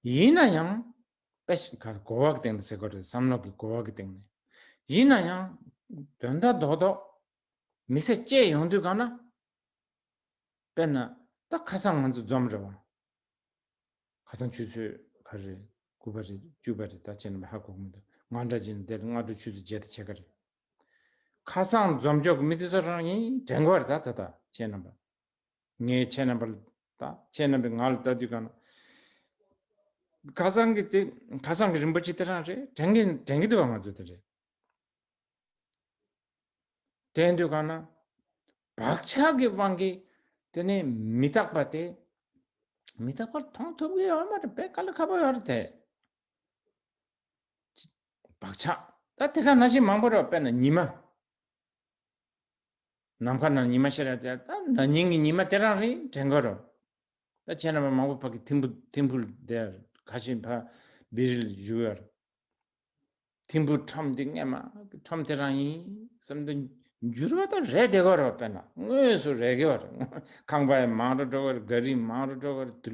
ཡིན་ན་ཡང་དཔེ་ཞིག་ག་གོ་བ་གི་སྟེང་ནས་ཟེར་དགོས་རེད། བསམ་བློ་གི་གོ་བ་གི་སྟེང་ནས་ཡིན་ན་ཡང་དོན་དག་རྡོག་རྡོག་མི་ཚེ་སྐྱེལ་ཡོང་དུས་གང་ན་དཔེར་ན་ད་ཁ་སང་ང་ཚོ་འཛོམས་རེད་བ། ཁ་སང་ཆུ་ཚོད་ག་རེ་རེད། དགུ་པ་རེད། བཅུ་པ་རེད། ད་ཁྱེད་རྣམ་པ་ཧ་གོ་གི་མི་འདུག་ང་འདྲ་བྱས་ན་དེར་སྔ་དྲོ་ཆུ་ཚོད་བརྒྱད་དང་ཕྱེད་ཀ་རེད། ཁ་སང་འཛོམས་འཇོག་གི་མི་དེ་ཚོ་རང་ཡིན་དྲན་གོ་རེད། ད་ད་ད་ཁྱེད་རྣམ་པ་ངས་ཁྱེད་རྣམ་པ་ལ་ད་ཁྱེད་རྣམ་པས་ང་ལ་ལྟ་དུས་གང་ན་ཁ་སང་གི་དེ་ཁ་སང་གི་རིན་པོ་ཆེ་དེ་རང་རེད་དྲན་གི་དྲན་གི་འདུག་བ། ང་ཚོ་དེ་རེད། དྲན་དུས་གང་ན་བག་ཆགས་ཀྱི་དབང་གིས་དེ་ནས་མི་རྟག་པ་དེ་མི་རྟག་པར་མཐོང་ཐུབ་ཀྱི་ཡོད་མ་རེད། དཔེ་དཀའ་ལས་ཁག་པོ་ཡོད་རེད་དེ། བག་ཆགས་ད་དེ་ག་ནང་བཞིན་མང་པོ་རེད། དཔེར་ན་ཉི་མ། ནམ་མཁའ་ནང་ཉི་མ་ཤར་ཡ་དེ་ད་ན་ནིང་གི་ཉི་མ་དེ་རང་རེད་དྲན་གོ་རེད། ད་ཁྱེད་རྣམ་པ་མང་པོ་ཕ་གི་ཐིམ་ཕུ་ཐིམ་ཕུ་དེ་ཁ་ཤས་ཕ་བི་རིལ་བཞུགས་ཡོད་རེད། ཐིམ་ཕུ་ཁྲོམ་འདི་སྔས་མ་ཁྲོམ་དེ་རང་ཡིན་བསམ་དུ་འགྱུར་བ་དང་རེད་བསྡད་གོ་རོ། དཔེར་ན་དངོས་སུ་རེད་གི་བ་རེད། ཁང་པ་ཡང་མང་རུ་འགྲོ་གི་རེད། ག་རི་མང་རུ་འགྲོ་གི་རེད། དུ་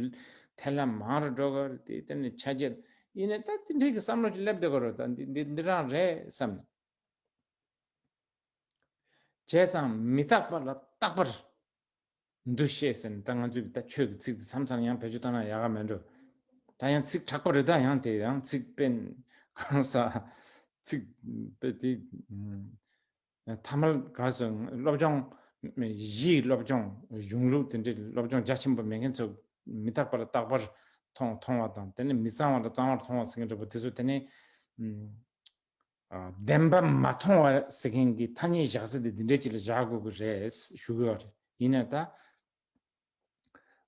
ཐལ་ལ་མང་རུ་འགྲོ་གི་རེད། དེ་དེ་ནས་ཆ་རྒྱས་ཡིན་ནས་ད་དེ་འདྲའི་གི་བསམ་བློ་ཅིག་སླེབས་བསྡད་གོ་རོ། ད་འདི་འདི་འདི་རང་རེད་བསམ་ནས། བྱས་ཙང་མི་རྟག་པ་ལ་རྟག་པར་འདུ་ཤེས་ཟེར་ནས་ད་ང་ཚོས་ད་ཆོས་ཀྱི་ཚིག་འདི་མཚམས་མཚམས་ཡང་བེད་སྤྱོད་བཏང་ན་ཡག་ག་མེད་འགྲོ། ད་ཡང་ཚིག་དྲག་པོ་རེད། ད་ཡང་དེ་ཡང་ཚིག་དཔེ་གང་ས་ཚིག་དཔེ་དེ་ཐ་མལ་ག་སོ་སློབ་སྦྱོང་གཞིའི་སློབ་སྦྱོང་གཞུང་ལུགས་དེ་འདྲའི་སློབ་སྦྱོང་རྒྱ་ཆེན་པོ་མེད་མཁན་ཚོ་མི་རྟག་པ་ལ་རྟག་པར་མཐོང་མཐོང་བ་དང་དེ་ནས་མི་གཙང་བ་ལ་གཙང་བར་མཐོང་བ་ཟེར་མཁན་འདྲ་པོ་དེ་ཚོ་དེ་ནས། ཨ། བདེན་པ་མ་མཐོང་བ་ཟེར་མཁན་གྱི་ཐ་སྙད་བཞག་ས་དེ་འདི་འདྲའི་ཅིག་ལ་བཞག་དགོས་ཀྱི་རེད་ཞུ་གི་ཡོད་རེད། ཡིན་ནའི་ད།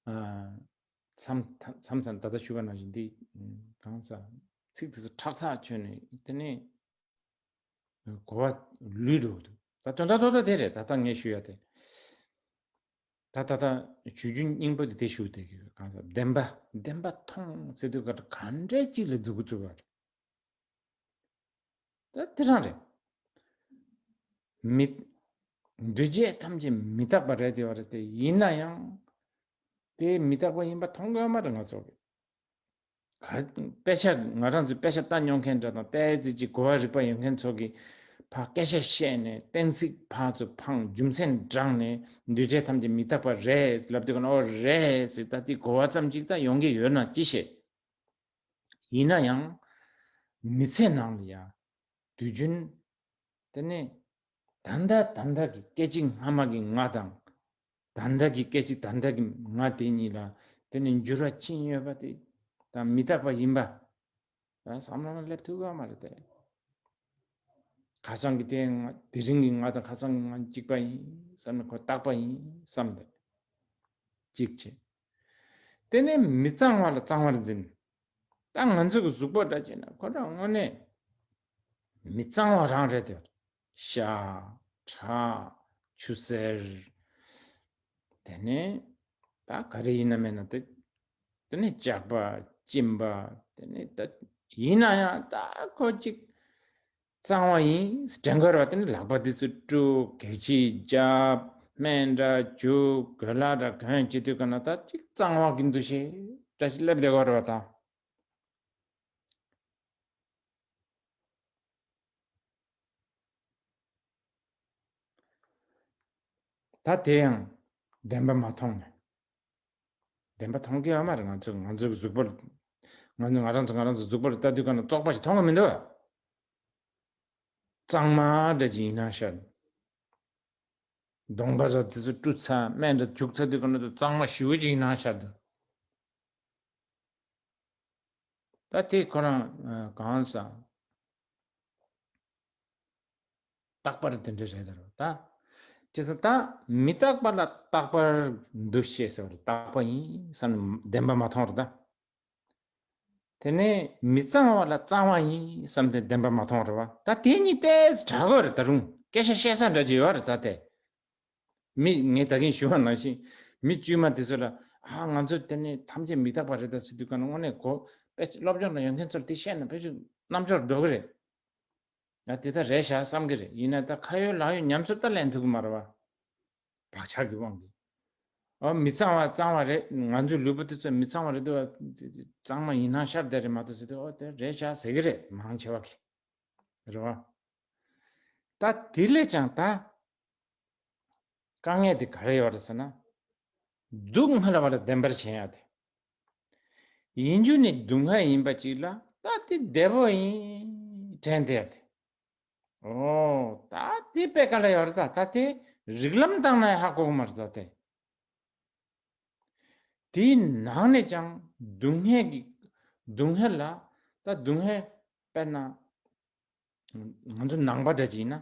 ཨ། མཚམས་མཚམས་མཚམས་ད་ལྟ་ཞུས་པ་ནང་བཞིན་འདི་གང་ཟག་ཚིག་དེ་ཚོ་ཁྲག་ཐག་ཆོད་ནས་དེ་ནས་གོ་བ་ལུས་འགྲོ་གི་འདུག་ད་དོན་དག་རྡོག་རྡོག་དེ་རེད། ད་ལྟ་ངས་ཞུ་ཡ་དེ། ད་ད་ལྟ་ཞུ་རྒྱུ་སྙིང་པོ་དེ་དེ་ཞུ་བསྡད་ཀྱི་ཡོད། གང་ཟག་བདེན་པ་བདེན་པ་མཐོང་ཟེར་དུས་ག་ག་འདྲའི་ཅིག་ལ་འཛུགས་ཀྱི་འཛུགས་པ་རེད། ད་དེ་རང་རེད། མི། འདུས་བྱས་ཐམས་ཅད་མི་རྟག་པ་རེད་དེ་བ་རེད་དེ། ཡིན་ན་ཡང་དེ་མི་རྟག་པ་ཡིན་པ་མཐོང་གི་ཡོད་མ་རེད་ང་ཚོ་གི། ག་དཔེ་ཆ་ང་རང་ཚོས་དཔེ་ཆ་ལྟ་མྱོང་མཁན་འདྲ་དང་ཏོག་ཙམ་ཅིག་གོ་བ་རིག་པ་ཡོད་མཁན་ཚོ་གིས་ཕར་སྐད་ཆ་བཤད་ནས་གཏན་ཚིགས་ཕར་ཚུར་འཕངས་རྒྱུ་མཚན་བགྲངས་ནས་འདུས་བྱས་ཐམས་ཅད་མི་རྟག་པ་རེད་ལབ་དུས་ཀ་ན་ཨོ་རེད་ཟེར་ད་དེ་གོ་བ་ཙམ་ཅིག་ད་ཡོང་གི་ཡོད་ན་ཅི་ཤེས། ཡིན་ན་ཡང་མི་ཚེ་ནང་ལ་ཡང་དུས་རྒྱུན་དེ་ནས་ད་ལྟ་ད་ལྟ་གི་སྐད་ཅིག་སྔ་མ་གི་ང་དང་ད་ལྟ་གི་སྐད་ཅིག་ད་ལྟ་གི་ང་དེ་གཉིས་ལ་དེ་ནས་འགྱུར་བ་ཕྱིན་ཡོད་པ་དེ་ད་མི་རྟག་པ་ཡིན་པ་ད་བསམ་བློ་ལ་སླེབས་ཐུབ་ཀྱི་མ་རེད་དེ། ཁ་སང་གི་དེ་ང་དེ་རིང་གི་ང་དང་ཁ་སང་གི་ང་གཅིག་པ་ཡིན་བསམ་ནས་ཁོ་རྟག་པ་ཡིན་བསམ་དེ་གཅིག་བྱས། དེ་ནས་མི་གཙང་བ་ལ་གཙང་བར་འཛིན། ད་ང་ཚོ་གི་གཟུགས་པོ་འདྲ་བྱས་ན་ཁོ་རང་དངོས་གནས་མི་གཙང་བ་རང་རེད་དེ། ཤ་ཁྲག་ཆུ་སེར། དེ་ནས་ད་ག་རེ་ཡིན་ན་མེད་ན་དེ། དེ་ནས་ཇག་པ་གཅིན་པ། དེ་ནས་ད་ཡིན་ན་ཡང་ད་ཁོ་གཅིག་གཙང་བ་ཡིན་དྲན་དགོས་རེད་བ། དེ་ནས་ལག་པ་དེ་ཚོ་བཀྲུ་གད་ཕྱིས་རྒྱབ་སྨན་འདྲ་བྱུག་གོས་ལྭ་འདྲ་གོན་བྱེད་དུས་ག་ན་ད་གཅིག་གཙང་བ་གི་འདུ་ཤེས་འདྲ་ཞིག་སླེབས་བསྡད་དགོས་རེད་བ་ད། ད་དེ་ཡང་བདེན་པ་མ་མཐོང་ནས། བདེན་པ་མཐོང་གི་ཡོད་མ་རེད། ང་ཚོ་ང་ཚོའི་གཟུགས་པོར་ང་ཚོ་ང་རང་ཚོ་ང་རང་ཚོ་གཟུགས་པོར་ལྟ་དུས་ག་ན་བཙོག་པ་ཞིག་མཐོང་གི་མི་འདུག་བ། གཙང་མ་འདྲ་ཅིག་ཡིན་ན་ཤར། གདོང་པ་ར་དེ་ཚོ་བཀྲུ་ཚར་སྨན་འདྲ་བྱུག་ཚར་དུས་ག་ན་གཙང་མ་ཞེ་པོ་ཅིག་ཡིན་ན་ཤར་འདུག་ད་དེ་ཁོ་རང་གང་ཟག་རྟག་པར་དེ་འདྲ་རེད་ད་རོ་ད། ཅེས་ད་མི་རྟག་པ་ལ་རྟག་པར་འདུ་ཤེས་ཟེར་བ་རེད། རྟག་པ་ཡིན་བསམ་བདེན་པ་མ་མཐོང་རེད་ད། དེ་ནས་མི་གཙང་བ་ལ་གཙང་བ་ཡིན་བསམ་སྟེ་བདེན་པ་མ་མཐོང་རེད་བ། ད་དེ་གཉིས་ཏོག་ཙམ་དྲག་གོ་རེད་ད་རུང་སྐད་ཆ་བཤད་ས་འདྲ་ཅིག་ཡོད་རེད་ད་དེ། མི་ངས་ད་གིན་ཞུ་བ་ནང་བཞིན་མི་དཀྱུས་མ་དེ་ཚོ་ལ་ཨ་ང་ཚོ་དེ་ནས་ཐམས་ཅད་མི་རྟག་པ་རེད་ད་ཟེར་དུས་ག་ན་དངོས་གནས་གོ་དཔེ་སློབ་སྦྱོང་ལ་ཡོང་མཁན་ཚོར་དེ་བཤད་ན་དཔེ་ཆ་རྣམ་འབྱོར་འགྲོ་གི་རེད། ང་དེ་ལྟར་རེད་ཤག་བསམ་གི་རེད། ཡིན་ན་ད་ཁ་ཡོད་ལག་ཡོད་ཉམས་སུ་ད་ལེན་ཐུབ་གི་མ་རེད་བ། བག་ཆགས་ཀྱི་དབང་གིས། ཨ་མི་གཙང་བ་གཙང་བ་རེད། ང་ཚོའི་ལུས་པོ་དེ་ཚོ་མི་གཙང་བ་རེད་འདུག་བ། གཙང་མ་ཡིན་སྣང་ཤར་བསྡད་རེད་མ་གཏོགས་ཟེར་དུས་ཨོ་དེ་རེད་ཤག་ཟེར་གི་རེད་མང་ཆེ་བ་གིས། རེད་བ། ད་དེ་ལས་ཀྱང་ད། དཀའ་ངལ་དེ་ག་རེ་ཡོད་རེད་ཟེར་ན། སྡུག་བསྔལ་བ་ལ་བདེན་པར་ཞེན་ཡ་དེ། ཡིན་རྒྱུ་ནི་སྡུག་བསྔལ་ཡིན་པ་ཅིག་ལ་ད་དེ་བདེ་པོ་ཡིན་དྲན་བསྡད་ཡ་དེ། ཨོ་ད་དེ་དཔེ་ག་ལ་ཡོད་རེད་ད། ད་དེ་རིགས་ལམ་བཏང་ན་ཧ་གོ་གི་མ་རེད་ད་དེ། དེའི་ནང་ནས་ཀྱང་སྡུག་བསྔལ་གྱི་སྡུག་བསྔལ་ལ་ད་སྡུག་བསྔལ་དཔེར་ན་ང་ཚོ་ནང་པ་འདྲ་ཅིག་ཡིན་ན།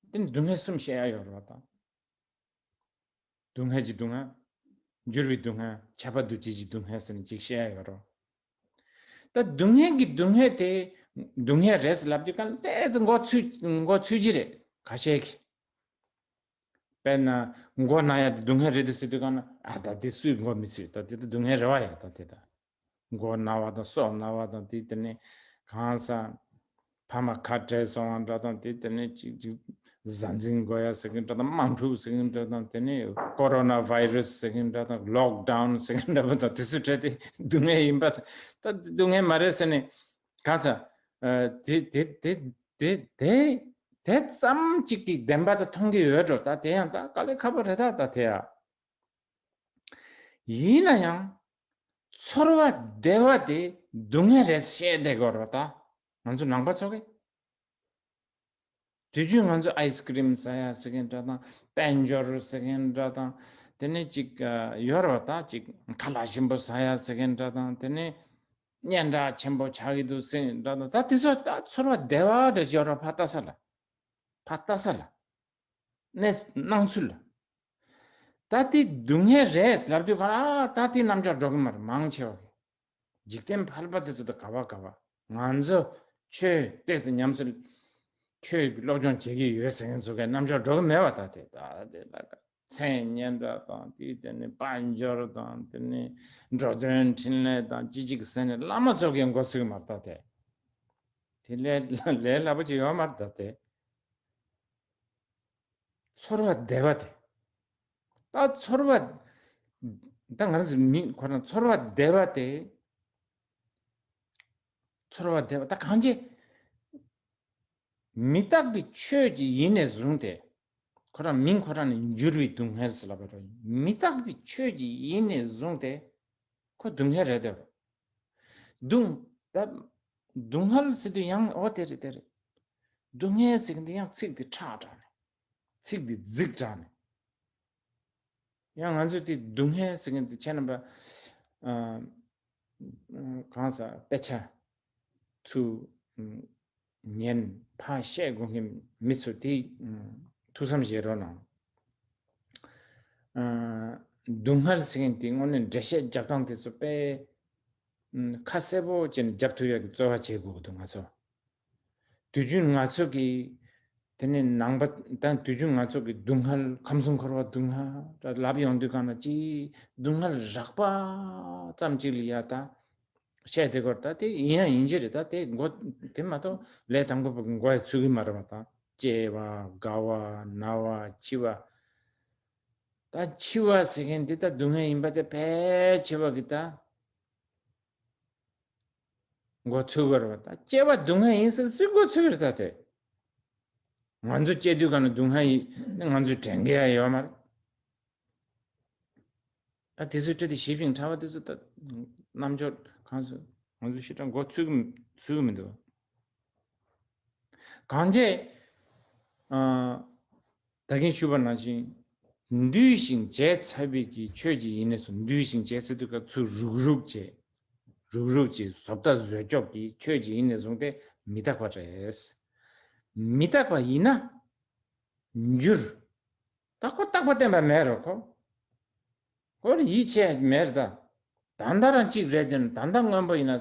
དེ་ནི་སྡུག་བསྔལ་གསུམ་བཤད་ཡ་ཡོད་རེད་བ་དང་། སྡུག་བསྔལ་གྱི་སྡུག་བསྔལ། འགྱུར་བའི་སྡུག་བསྔལ། ཁྱབ་པ་འདུ་བྱེད་ཀྱི་སྡུག་བསྔལ་ཟེར་ནས་ཅིག་བཤད་ཡ་ཡོད་རེད་བ། ད་སྡུག་བསྔལ་གྱི་སྡུག་བསྔལ་དེ་སྡུག་བསྔལ་རེད་ཟེར་ལབ་དུས་ག་ལ་ཏོག་ཙམ་མགོ་ཚོས་མགོ་ཚོས་ཀྱི་རེད་ཁ་ཤས་ཀྱིས། དཔེར་ན་མགོ་ན་ཡ་དེ་སྡུག་བསྔལ་རེད་འདུག་ཟེར་དུས་ག་ན་ཨ་ད་དེ་སུས་མགོ་མི་ཚོས། ད་དེ་ད་སྡུག་བསྔལ་རེད་བ་ཡ། ད་དེ་ད་མགོ་ན་བ་དང་སོ་ན་བ་དང་དེ་དེ་ནས་གང་ས་ཕ་མ་ཁ་བྲལ་སོང་བ་འདྲ་དང་དེ་དེ་ནས་ཅིག་ཅིག་གཟའ་འཛིན་དགོས་ཡ་ཟེར་གི་འདྲ་དང་དམག་འཁྲུག་ཟེར་གི་འདྲ་དང་དེ་ནས་ཀོ་རོ་ན་བྷའི་རུ་སི་ཟེར་གི་འདྲ་དང་ལོག་ཌའུན་ཟེར་གི་འདྲ་པོ་དང་དེ་ཚོ་བྲལ་ཏེ་སྡུག་བསྔལ་ཡིན་པ་ད་སྡུག་བསྔལ་མ་རེད་ཟེར་ནས་གང་ས་དེ་དེ་དེ་དེ་དེ། དེ་ཙམ་གཅིག་གིས་བདེན་པ་དེ་མཐོང་གི་ཡོད་འགྲོ། ད་དེ་ཡང་ད་དཀའ་ལས་ཁག་པོ་རེད་ད། ད་དེ་ཡ། ཡིན་ན་ཡང་ཚོར་བ་བདེ་བ་དེ་སྡུག་བསྔལ་རེད་བཤད་བསྡད་དགོས་རེད་ད། ང་ཚོ་ནང་པ་ཚོ་གིས། དུས་རྒྱུན་ང་ཚོ་ཨའི་སི་ཀི་རིམ་ཟ་ཡ་ཟེར་མཁན་འདྲ་དང་དཔལ་འབྱོར་ཟེར་མཁན་འདྲ་དང་དེ་ནས་ཅིག་ཡོད་རེད་བ། ད་ཅིག་ཁ་ལག་ཞིམ་པོ་ཟ་ཡ་ཟེར་མཁན་འདྲ་དང་དེ་ནས་སྙན་གྲགས་ཆེན་པོ་ཆགས་ཀྱི་འདུག་ཟེར་མཁན་འདྲ་དང་ད་དེ་ཚོ་ད་ཚོར་བ་བདེ་བ་འདྲ་ཅིག་ཡོད་རེད་བ། ཕར་ལྟ་ས་ལ། ཕར་ལྟ་ས་ལ། གནས་སྣང་ཚུལ་ལ། ད་དེ་སྡུག་བསྔལ་རེད་ལབ་དུས་ག་ཨ་ད་དེ་རྣམ་འགྱུར་འགྲོ་གི་མ་རེད་མང་ཆེ་བ་གི། འཇིག་རྟེན་ཕལ་པ་དེ་ཚོ་ད་ག་བ་ག་བ་ང་ཚོ་ཆོས་ཏོག་ཙམ་ཉམས་སུ་ཆོས་ཀྱི་སློབ་སྦྱོང་བྱེད་ཀྱི་ཡོད་ཟེར་མཁན་ཚོ་གི་རྣམ་འགྱུར་འགྲོ་གི་མེད་པ། ད་དེ་ད་དེ་ད་ག་མཚན་སྙན་གྲགས་དང་དེ་དེ་ནས་དཔལ་འབྱོར་དང་དེ་ནས་འགྲོ་དོན་འཕྲིན་ལས་དང་ཅི་ཅིག་ཟེར་ནས་བླ་མ་ཚོ་གི་མགོ་ཚོས་ཀྱི་མ་རེད་ད་དེ། དེ་ལས་ལས་སླ་པོ་ཅིག་ཡོད་མ་རེད་ད་དེ། ཚོར་བ་བདེ་བ་དེ། ད་ཚོར་བ། ད་ང་རང་ཚོ་མི་ཁོ་རང་ཚོར་བ་བདེ་བ་དེ། ཚོར་བ་བདེ་བ་ད་གང་ཅི། མི་རྟག་པའི་ཆོས་ཀྱི་ཡིན་ནས་བཟུང་སྟེ། ཁོ་རང་མིང་ཁོ་རང་ནས་འགྱུར་བའི་སྡུག་བསྔལ་ཟེར་ལབ་པ་རེད། མི་རྟག་པའི་ཆོས་ཀྱི་ཡིན་ནས་བཟུང་སྟེ། ཁོ་སྡུག་བསྔལ་རེད་དེ། སྡུག་ད་སྡུག་བསྔལ་ཟེར་དུས་ཡང་འོ་དེ་རེད་དེ་རེད། སྡུག་བསྔལ་ཟེར་གི་འདི་ཡང་ཚིག་འདི་ཁྲག་དྲགས་ནས། ཚིག་འདི་རྫིག་དྲགས་ནས། ཡང་ང་ཚོས་དེ་སྡུག་བསྔལ་ཟེར་མཁན་དེ་ཁྱེད་རྣམ་པ། ཨ། གང་ཟག་དཔེ་ཆ་ཚུར་ཉན་ཕར་བཤད་དགོས་མཁན་མི་ཚོ་དེ་ཐུགས་བསམ་བཞེས་རོགས་གནང་། ཨ། སྡུག་བསྔལ་ཟེར་མཁན་དེ་དངོས་གནས་འགྲེལ་བཤད་རྒྱབ་སྟངས་དེ་ཚོ་དཔེ་ཁ་གསལ་པོ་བྱས་ནས་རྒྱབ་ཐུབ་ཡག་གི་རྩོལ་བ་བྱེད་དགོས་ཀྱི་འདུག་ང་ཚོ། དུས་རྒྱུན་ང་ཚོ་གི་དེ་ནི་ནང་པ་དང་དུས་རྒྱུན་ང་ཚོ་གི་སྡུག་བསྔལ་ཁམས་གསུམ་འཁོར་བ་སྡུག་བསྔལ་ལབ་ཡོང་དུས་གང་ན་ཅི་སྡུག་བསྔལ་རགས་པ་ཙམ་ཅིག་ལ་ཡ་ད་བཤད་དེ་སྐོར་ད་དེ་ཡིན་ཡང་ཡིན་གྱི་རེད། ད་དེ་མགོ་དེ་མ་གཏོགས་ལས་དང་པོ་པོ་གི་མགོ་ཡ་ཚུད་གི་མ་རེད་པ། ད་སྐྱེ་བ་རྒ་བ་ན་བ་འཆི་བ། ད་འཆི་བ་ཟེར་མཁན་འདི་ད་སྡུག་བསྔལ་ཡིན་པ་དེ་ཕལ་ཆེ་བ་གི་ད། མགོ་ཚོས་པ་རེད་པ། ད་སྐྱེ་བ་སྡུག་བསྔལ་ཡིན་ཟེར་སུས་མགོ་ཚོས་པ་རེད། ད་དེ་ང་ཚོ་སྐྱེ་དུས་ག་ནས་སྡུག་བསྔལ་ཡིན་ནི་ང་ཚོས་དྲན་གི་ཡ་ཡོད་མ་རེད། ད་དེ་ཚོའི་ཁྲོད་དུ་ཞི་ཅིང་ཕྲ་བ་དེ་ཚོ་ད་རྣམ་འབྱོར་གང་སོ་ང་ཚོ་ཞེ་དྲག་མགོ་ཚོས་གི་ཚོས་གི་མི་འདུག་གང་བྱས། ཨ། ད་གིན་ཞུས་པ་ནང་བཞིན། འདུས་ཤིང་བྱས་ཚར་བའི་གི་ཆོས་ཀྱི་ཡིན་ནས་སུ་འདུས་ཤིང་བྱས་ཟེར་དུས་སྐབས་ཚུར་རུག་རུག་བྱས། རུག་རུག་བྱས་བཟོ་ལྟ་བཟོས་ཅོག་གི་ཆོས་ཀྱི་ཡིན་ནས་བཟུང་སྟེ་མི་རྟག་པ་རེད། མི་རྟག་པ་ཡིན་ན་འགྱུར། ད་ཁོ་རྟག་པ་བརྟན་པ་མེད་རོ་ཁོ། ཁོ་ལ་ཡིད་ཆེས་མེད་རེད་ད། ད་ལྟ་རང་གཅིག་རེད་དེ་ད་ལྟ་སྔོན་པོ་ཡིན་ན།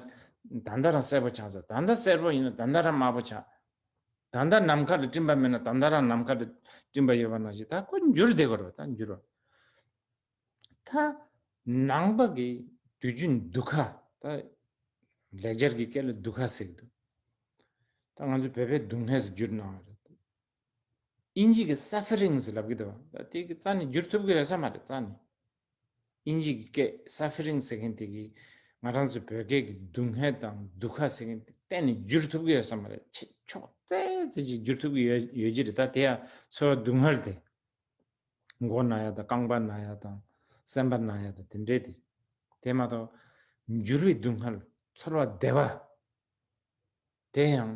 ད་ལྟ་རང་སེར་པོ་ཆགས་ཚར། ད་ལྟ་སེར་པོ་ཡིན་ན་ད་ལྟ་རང་དམར་པོ་ཆགས། ད་ལྟ་ནམ་མཁའ་ལ་སྤྲིན་པ་མེད་ན་ད་ལྟ་རང་ནམ་མཁའ་ལ་སྤྲིན་པ་ཡོད་པ་ནང་བཞིན་ད་ཁོ་འགྱུར་བསྡད་དགོས་རེད་ད་འགྱུར་བ། ད་ནང་པ་གི་དུས་རྒྱུན་དུ་ཁ་ད་ལེགས་སྦྱར་གྱི་སྐད་ལ་དུ་ཁ་ཟེར་གི་འདུག་ད་ང་ཚོ་བོད་པའི་སྡུག་བསྔལ་ཟེར་བསྒྱུར་གནང་བ་རེད། དབྱིན་ཇི་གི་སཱ་ཕ་རིང་ཟེར་ལབ་གི་འདུག་ད་དེ་གི་རྩ་ནས་བསྒྱུར་ཐུབ་གི་ཡོད་ས་མ་རེད་རྩ་ནས། དབྱིན་ཇི་གི་སྐད་སཱ་ཕ་རིང་ཟེར་མཁན་དེ་གི་ང་རང་ཚོ་བོད་སྐད་ཀྱི་སྡུག་བསྔལ་དང་དུ་ཁ་ཟེར་མཁན་དེ་གཏན་ནས་བསྒྱུར་ཐུབ་གི་ཡོད་ས་མ་རེད། ཆེ་ཕྱོགས་ཙེ་ཙེ་ཅིག་བསྒྱུར་ཐུབ་གི་ཡོད་ཡོད་ཀྱི་རེད། ད་དེ་ཡང་ཚོར་བ་སྡུག་བསྔལ་དེ། མགོ་ན་ཡ་དང་རྐང་པ་ན་ཡ་དང་སེམས་པ་ན་ཡ་དང་དེ་འདྲས་དེ། དེ་མ་གཏོགས་འགྱུར་བའི་སྡུག་བསྔལ་ཚོར་བ་བདེ་བ། དེ་ཡང་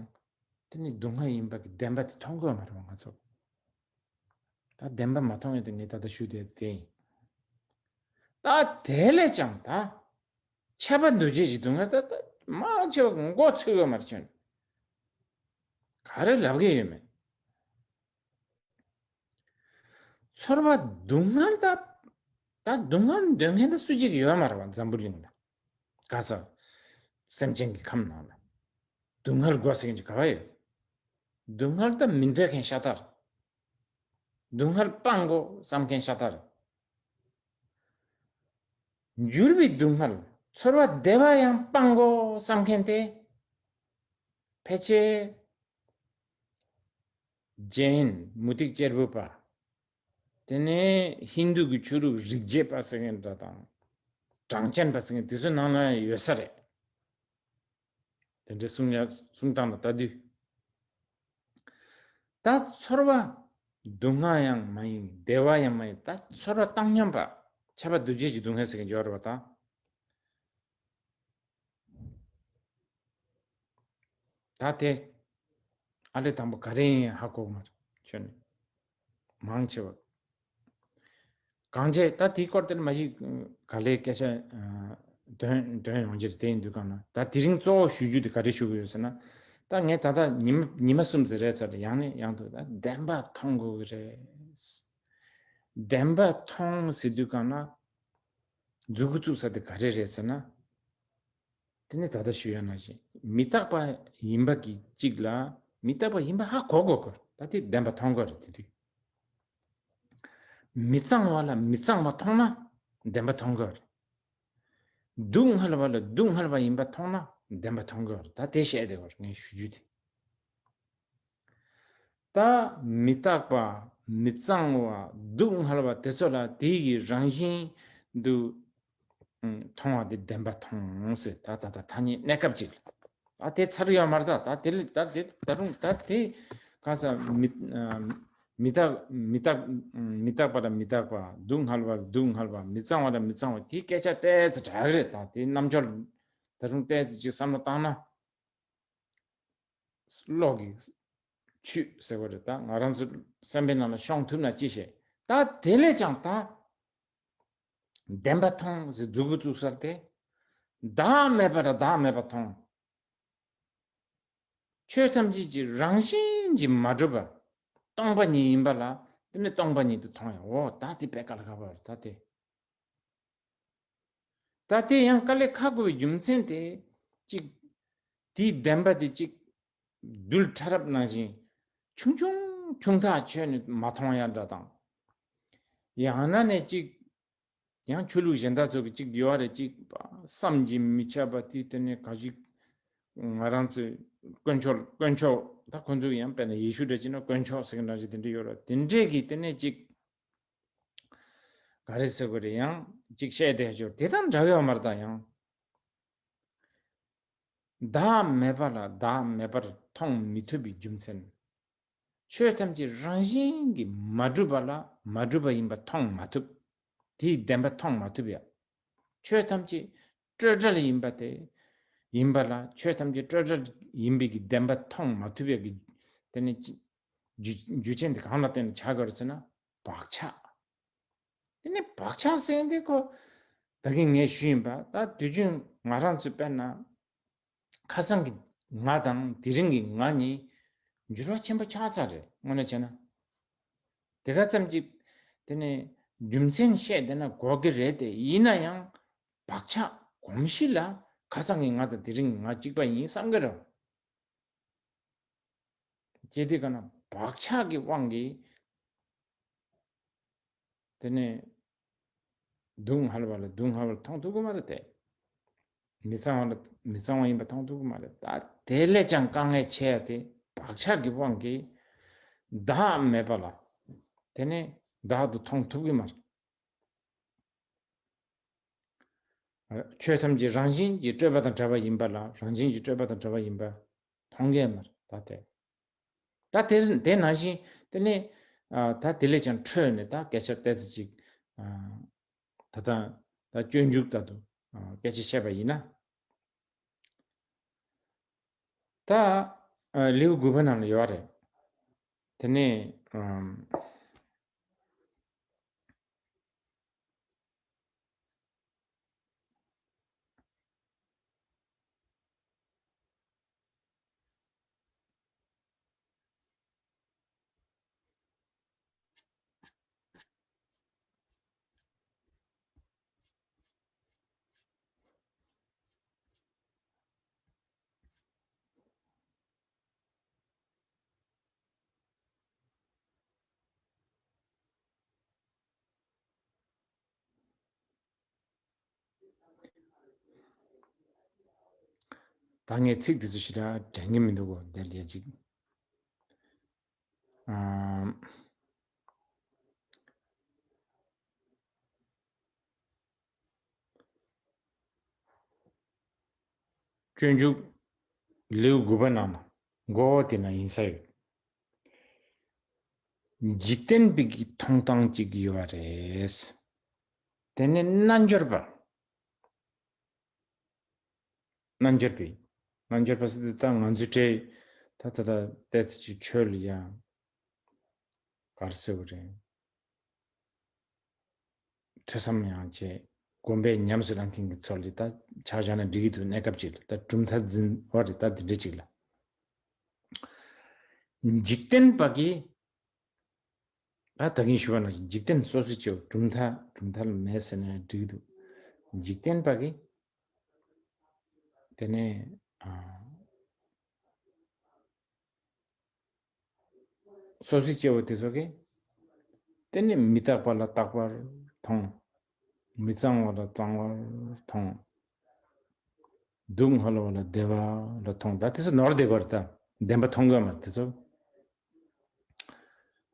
དེ་ནི་སྡུག་བསྔལ་ཡིན་པ་གི་བདེན་པ་དེ་མཐོང་དགོས་མ་རེད་པ་ང་ཚོ། ད་བདེན་པ་མ་མཐོང་ཡ་དེ་ངས་ད་ལྟ་ཞུས་དེ་དེ་ཡིན། ད་དེ་ལས་ཀྱང་ད་ཁྱབ་པ་འདུ་བྱེད་ཀྱི་སྡུག་བསྔལ་ད་ད་མང་ཆེ་བ་མགོ་ཚོས་དགོས་མ་རེད་ཁྱོད། ག་རེ་ལབ་གི་ཡོད་མེད། ཚོར་བ་སྡུག་བསྔལ་ད། ད་སྡུག་བསྔལ་འདོད་མཁན་ད་སུ་གཅིག་ཡོད་མ་རེད་པ་འཛམ་བུ་གླིང་ལ། ག་ས། སེམས་ཅན་གྱི་ཁམས་ནང་ལ། སྡུག་བསྔལ་དགོས་ཟེར་མཁན་གྱི་ག་བ་ཡོད། སྡུག་བསྔལ་ད་མི་འདོད་མཁན་ཤ་སྟག་རེད། སྡུག་བསྔལ་སྤང་དགོས་བསམ་མཁན་ཤ་སྟག་རེད། འགྱུར་བའི་སྡུག་བསྔལ་ཚོར་བ་བདེ་བ་ཡང་སྤང་དགོས་བསམ་མཁན་དེ། ཕལ་ཆེར། ཇེན་མུ་སྟེགས་གཅེར་བུ་པ། དེ་ནས་ཧིན་རྡུ་གི་ཆོས་ལུགས་རིག་བྱེད་པ་ཟེར་མཁན་འདྲ་དང་། གྲངས་ཅན་པ་ཟེར་མཁན་དེ་ཚོའི་ནང་ན་ཡོད་ས་རེད། དེ་འདྲའི་གསུང་ཡ་གསུང་སྟངས་ལ་ལྟ་དུས། ད་ཚོར་བ་སྡུག་བསྔལ་ཡང་མ་ཡིན་བདེ་བ་ཡང་མ་ཡིན་ད་ཚོར་བ་བཏང་སྙོམས་པ་ཁྱབ་པ་འདུ་བྱེད་ཀྱི་སྡུག་བསྔལ་ཟེར་མཁན་ཡོད་རེད་པ་ད། ད་དེ། ཨ་ལས་དང་པོ་ག་རེ་ཡིན་ཧ་གོ་མ་རེད་ཁྱོད་ནི། མང་ཆེ་བ། གང་བྱས་ད་དེའི་སྐོར་དེར་མ་གཞི་ག་ལེ་སྐད་ཆ་འདོན་འདོན་ཡོང་རྒྱུ་རེད། དེ་ཡིན་དུས་གང་ན་ད་དེ་རིང་གཙོ་བོ་ཞུ་རྒྱུ་དེ་ག་རེ་ཞུ་གི་ཡོད་ཟེར་ན། ད་ངས་ད་ལྟ་ཉི་མ་ཉི་མ་གསུམ་ཙམ་རེད་ཚར་ཡང་ནས་ཡང་དུ་ད་བདེན་པ་མཐོང་དགོས་ཀྱི་རེད། བདེན་པ་མཐོང་ཟེར་དུས་གང་ན། མཛུབ་གུ་བཙུགས་ས་དེ་ག་རེ་རེད་ཟེར་ན། དེ་ནི་ད་ལྟ་ཞུ་ཡ་ནང་བཞིན་མི་རྟག་པ་ཡིན་པ་གི་གཅིག་ལ་མི་རྟག་པ་ཡིན་པ་ཧ་གོ་དགོས་དགོས་ད་དེ་བདེན་པ་མཐོང་དགོས་རེད་དེ་དུས། མི་གཙང་བ་ལ་མི་གཙང་བ་མཐོང་ན་བདེན་པ་མཐོང་དགོས་རེད། སྡུག་བསྔལ་བ་ལ་སྡུག་བསྔལ་བ་ཡིན་པ་མཐོང་ན་བདེན་པ་མཐོང་དགོས་རེད། ད་དེ་བཤད་བསྡད་དགོས་རེད་ངས་ཞུ་རྒྱུ་དེ། ད་མི་རྟག་པ་མི་གཙང་བ་སྡུག་བསྔལ་བ་དེ་ཚོ་ལ་དེ་ཡི་རང་བཞིན་དུ་མཐོང་བ་དེ་བདེན་པ་མཐོང་ཟེར། ད་ད་ད་ཐ་སྙད་གནས་སྐབས་ཅིག་ལ་ ད་དེ་ཚར་ཡོད་མ་རེད། ད་ད་དེ་ལ་ད་དེ་ད་རུང་ད་དེ་ག་ས་མི་མི་རྟག་མི་རྟག་མི་རྟག་པ་ལ་མི་རྟག་པ། སྡུག་བསྔལ་བ་ལ་སྡུག་བསྔལ་བ། མི་གཙང་བ་ལ་མི་གཙང་བ། དེ་སྐད་ཆ་ཏོག་ཙམ་དྲག་གི་རེད། ད་དེ་རྣམ་འབྱོར་ད་རུང་ཏོག་ཙམ་ཅིག་བསམ་བློ་བཏང་ན། བློ་གི་ཆུད་ཟེར་བ་རེད། ད་ང་རང་ཚོ་སེམས་པའི་ནང་ལ་ཤོང་ཐུབ་ན་ཅི་ཤེས། ད་དེ་ལས་ཀྱང་ད་བདེན་པ་མཐོང་ཟེར་མཛུབ་གུ་བཙུགས་ས་དེ། བདག་མེད་པ་ལ་བདག་མེད་པ་མཐོང་། ཆོས་ཐམས་ཅད་ཀྱི་རང་བཞིན་གྱིས་མ་གྲུབ་པ་སྟོང་པ་ཉིད་ཡིན་པ་ལ། དེ་ནི་སྟོང་པ་ཉིད་དུ་མཐོང་ཡང་། འོ་ད་དེ་དཔེ་ཀ་ལ་ཁ་བ་རེད། ད་དེ། ད་དེ་ཡང་དཀའ་ལས་ཁག་དགོས་པའི་རྒྱུ་མཚན་དེ། གཅིག་དེའི་བདེན་པ་དེ་གཅིག་རྡུལ་ཕྲ་རབ་ནང་བཞིན་ཆུང་ཆུང་ཆུང་ཐག་ཆོད་ནས་མ་མཐོང་ཡ་འདྲ་དང་། ཡང་ན་ནས་གཅིག་ཡང་ཆོས་ལུགས་གཞན་དག་ཚོ་གི་གཅིག་ཡོད་རེད། གཅིག་བསམ་གྱིས་མི་ཁྱབ་པ་དེ། དེ་ནས་ག་ཞིག་ང་རང་ཚོའི་དཀོན་མཆོག་དཀོན་མཆོག་ད་ཁོ་ཚོ་ཡང་དཔེར་ན་ཡེ་ཤུ་འདྲ་བྱས་ན་དཀོན་མཆོག་ཟེར་གི་འདྲ་ཞིག་དེ་འདྲ་ཡོད་རེད། དེ་འདྲས་ཀྱི་དེ་ནས་གཅིག་ག་རེ་ཟེར་དགོས་རེད། ཡང་གཅིག་བཤད་བསྡད་ཆོག་དེ་དང་འདྲ་གི་ཡོད་མ་རེད། ད་ཡང་བདག་མེད་པ་ལ་བདག་མེད་པར་མཐོང་མི་ཐུབ་པའི་རྒྱུ་མཚན། ཆོས་ཐམས་ཅད་རང་བཞིན་གྱིས་མ་གྲུབ་པ་ལ་མ་གྲུབ་པ་ཡིན་པ་མཐོང་མ་ཐུབ། དེའི་བདེན་པ་མཐོང་མ་ཐུབ་ཡ། ཆོས་ཐམས་ཅད་སྤྲོས་བྲལ་ཡིན་པ་དེ། ཡིན་པ་ལ། ཆོས་ཐམས་ཅད་སྤྲོས་བྲལ་ཡིན་པའི་གི་བདེན་པ་མཐོང་མ་ཐུབ་ཡ་གི། དེ་ནི་རྒྱུ་རྒྱུ་རྐྱེན་དེ་གང་ལ་བརྟེན་ནས་ཆགས་ཀྱི་ཡོད་རེད་ཟེར་ན། བག་ཆགས། དེ་ནི་བག་ཆགས་ཟེར་འདི་ཁོ་ད་གིན་ངས་ཞུས་ཡིན་པ། ད་དུས་རྒྱུན་ང་རང་ཚོ་དཔེར་ན་ཁ་སང་གི་ང་དང་དེ་རིང་གི་ང་གཉིས་འགྱུར་བ་ཆེན་པོ་ཆགས་ཚར་རེད། དངོས་གནས་བྱས་ན། དེ་ག་ཙམ་གྱིས་དེ་ནི་རྒྱུ་མཚན་བཤད་བསྡད་ན་གོ་གི་རེད་དེ། ཡིན་ན་ཡང་བག་ཆགས་གོམས་གཤིས་ལ་ཁ་སང་གི་ང་དང་དེ་རིང་གི་ང་གཅིག་པ་ཡིན་བསམ་གི་རེད། ཅེས་དེ་ག་ན་བག་ཆགས་ཀྱི་དབང་གིས་དེ་ནས་སྡུག་བསྔལ་བ་ལ་སྡུག་བསྔལ་བར་མཐོང་ཐུབ་ཀྱི་མ་རེད་དེ། མི་གཙང་བ་ལ་མི་གཙང་བ་ཡིན་པ་མཐོང་ཐུབ་ཀྱི་མ་རེད། ད་དེ་ལས་ཀྱང་དཀའ་ངལ་ཆེ་ཡ་དེ་བག་ཆགས་ཀྱི་དབང་གིས་བདག་མེད་པ་ལ། དེ་ནས་བདག་ཏུ་མཐོང་ཐུབ་ཀྱི་མ་རེད། ཆོས་ཐམས་ཅད་རང་བཞིན་གྱིས་སྤྲོས་པ་དང་བྲལ་བ་ཡིན་པ་ལ། རང་བཞིན་གྱིས་སྤྲོས་པ་དང་བྲལ་བ་ཡིན་པ་མཐོང་གི་མ་རེད། ད་དེ། ད་དེ་དེ་ནང་བཞིན་དེ་ནས་ཨ་ད་དེ་ལས་ཀྱང་འཕྲོས་ནས་ད་སྐད་ཆ་ཏོག་ཙམ་ཅིག་ཨ་ད་ད་ད་སྤྱོད་འཇུག་ལྟར་དུ་ཨ་སྐད་ཆ་བཤད་པ་ཡིན་ན། ད་ཨ་ལེའུ་དགུ་པ་ནང་ལ་ཡོད་རེད། དེ་ནས་ཨམ། ད་ངས་ཚིག་འདི་ཚོ་ཞེ་དྲག་དྲན་གྱི་མི་འདུག་གོ། འདིར་ཡ་ཅིག་ཨམ། སྤྱོད་འཇུག་ལེའུ་དགུ་པ་ནང་ན་མགོ་བོ་དེ་ན་ཡིན་ས་ཡོད། འཇིག་རྟེན་པའི་གི་མཐོང་སྟངས་ཅིག་ཡོད་རེད། དེ་ནི་རྣལ་འབྱོར་པ། རྣལ་འབྱོར་པའི། རྣལ་འབྱོར་པ་ཟེར་དུས་ད་ང་ཚོའི་གྲས་ད་ད་ད་ལྟའི་ཆོས་ལ་ཡང་ག་རེ་ཟེར་བ་རེད། ཐོས་བསམ་ཡང་བྱས། སྒོམ་པས་ཉམས་སུ་བླང་མཁན་གྱི་ཚོ་ལ་ད་ཆ་བཞག་ན་འགྲིག་གི་འདུག་གནས་སྐབས་ཅིག་ལ་ད་གྲུབ་མཐའ་འཛིན་བ་རེད། ད་འདི་འདྲ་ཅིག་ལ། འཇིག་རྟེན་པ་གིས་ད་ད་གིན་ཞུ་བ་ནང་བཞིན་འཇིག་རྟེན་སོ་སོའི་སྐྱེ་བོ་གྲུབ་མཐའ་གྲུབ་མཐའ་ལ་མེད་ཟེར་ན་འགྲིག་གི་འདུག་འཇིག་རྟེན་པ་གིས་དེ་ནས་ཨ། སོ་སོའི་སྐྱེ་བོ་དེ་ཚོ་གིས་དེ་ནི་མི་རྟག་པ་ལ་རྟག་པར་མཐོང་། མི་གཙང་བ་ལ་གཙང་བར་མཐོང་། སྡུག་བསྔལ་བ་ལ་བདེ་བ་ལ་མཐོང་། ད་དེ་ཚོ་ནོར་བསྡད་དགོས་རེད། ད་བདེན་པ་མཐོང་དགོས་མ་རེད་དེ་ཚོ།